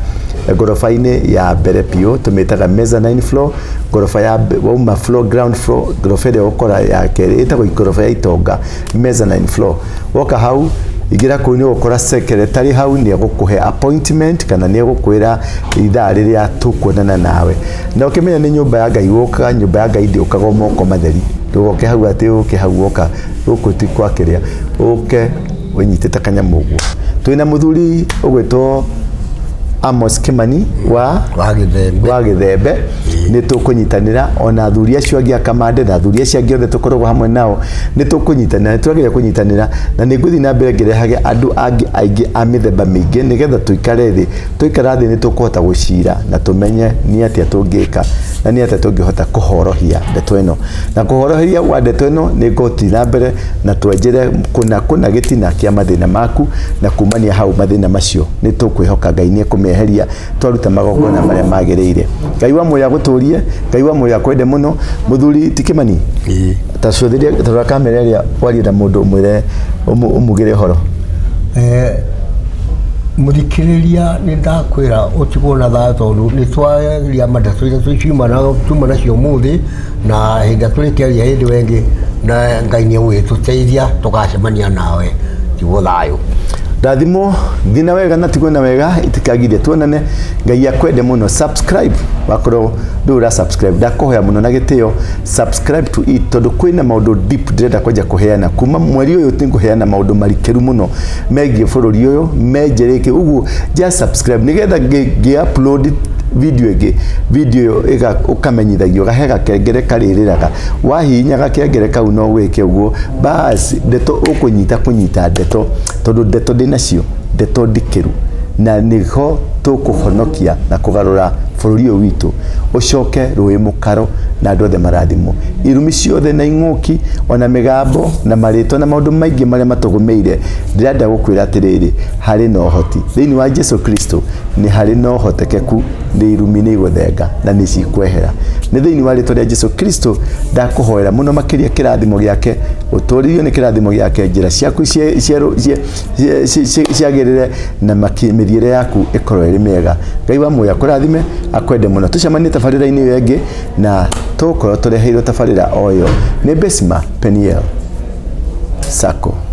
ngoroba-inĩ ya mbere biũ, tũmĩtaga mezzanine floor, ngoroba ya wauma floor, ground floor, ngoroba ĩrĩa ũgũkora ya kerĩ ĩtagwo ngoroba ya itonga, mezzanine floor. Woka hau, ingĩra kũu nĩ ũgũkora secretary hau, nĩ egũkũhe appointment kana nĩ egũkwĩra ithaa rĩrĩa tũkuonana nawe. Na ũkĩmenya nĩ nyũmba ya Ngai gũka, nyũmba ya Ngai ndĩũkagwo moko matheri. Ndũgoke hau atĩ ũke hau woka gũkũ ti kwa kĩrĩa, ũke ũnyitĩte kanyamũ ũguo. Twĩna mũthuri ũgwĩtwo Amos Kimani wa Wa Gĩthembe. Wa Gĩthembe. Nĩ tũkũnyitanĩra ona athuri acio angĩ a Kamande na athuri acio angĩ othe tũkoragwo hamwe nao, nĩ tũkũnyitanĩra, nĩ twagĩrĩire kũnyitanĩra, na nĩ ngũthiĩ na mbere ngĩrehage andũ angĩ aingĩ a mĩthemba mĩingĩ nĩgetha tũikare thĩ. Twaikara thĩ nĩ tũkũhota gũcira na tũmenye nĩ atĩa tũngĩka na nĩ atĩa tũngĩhota kũhorohia ndeto ĩno. Na kũhorohia wa ndeto ĩno nĩ ngũthiĩ na mbere na twenjere kũna kũna gĩtina kĩa mathĩna maku, na kumania hau mathĩna macio nĩ tũkwĩhoka Ngai nĩ ekũmeheria twaruta magongona marĩa magĩrĩire. Ngai wa muoyo agũtũrie, Ngai wa muoyo akwende mũno. Mũthuri ti Kimani, ta cũthĩria, ta rora kamera ĩrĩa warie na mũndũ ũmwĩre, ũmugĩre ũhoro. Mũthikĩrĩria, nĩ ndakwĩra ũtigwo na thayũ, tondũ nĩ twaria matatũ iria tuma nacio ũmũthĩ, na hĩndĩ ĩrĩa tũrĩkĩaria hĩndĩ ĩyo ĩngĩ, na Ngai nĩ egũgĩtũteithia tũgacemania nawe. Tigwo thayũ. Ndathimwo, thiĩ na wega na tigwo na wega, itikagirie tuonane. Ngai akwende mũno. Subscribe wakorwo ndũrĩ ũra subscribe, ndakũhoya mũno na gĩtĩo, subscribe to it, tondũ kwĩna maũndũ deep ndĩrenda kwanja kũheana kuma mweri ũyũ. Nĩngũheana maũndũ marikĩru mũno megiĩ bũrũri ũyũ menjerĩke ũguo. Just subscribe nĩgetha ngĩ upload Video ĩngĩ, video ĩyo ũkamenyithagio gahe gakengere karĩrĩraga. Wahihinya gakengere kau no wĩke ũguo, bas, ndeto ũkũnyita kũnyita ndeto, tondũ ndeto ndĩnacio, ndeto ndikĩru, na nĩho tũkũhonokia na kũgarũra bũrũri ũyũ witũ ũcoke rũĩ mũkaro na andũ othe marathimwo. Irumi ciothe na ing'ũki ona mĩgambo na marĩtwa na maũndũ maingĩ marĩa matũgũmĩire, ndĩrenda gũkwĩra atĩrĩrĩ, harĩ na ũhoti thĩinĩ wa Jesu Kristo, nĩ harĩ na ũhotekeku nĩ irumi nĩ igũthenga na nĩ cikwehera. Nĩ thĩinĩ wa rĩtwa rĩa Jesu Kristo ndakũhoera mũno makĩria kĩrathimo gĩake, ũtũrĩrio nĩ kĩrathimo gĩake, njĩra ciaku ciagĩrĩre na mĩthiĩre yaku ĩkorwo ĩrĩ mĩega. Ngai wa muoyo akũrathime, akwende mũno. Tũcemanie tabarĩra-inĩ ĩyo ĩngĩ na tũgũkorwo tũreheirwo tabarĩra o ĩyo nĩ Besma Peniel Sacco.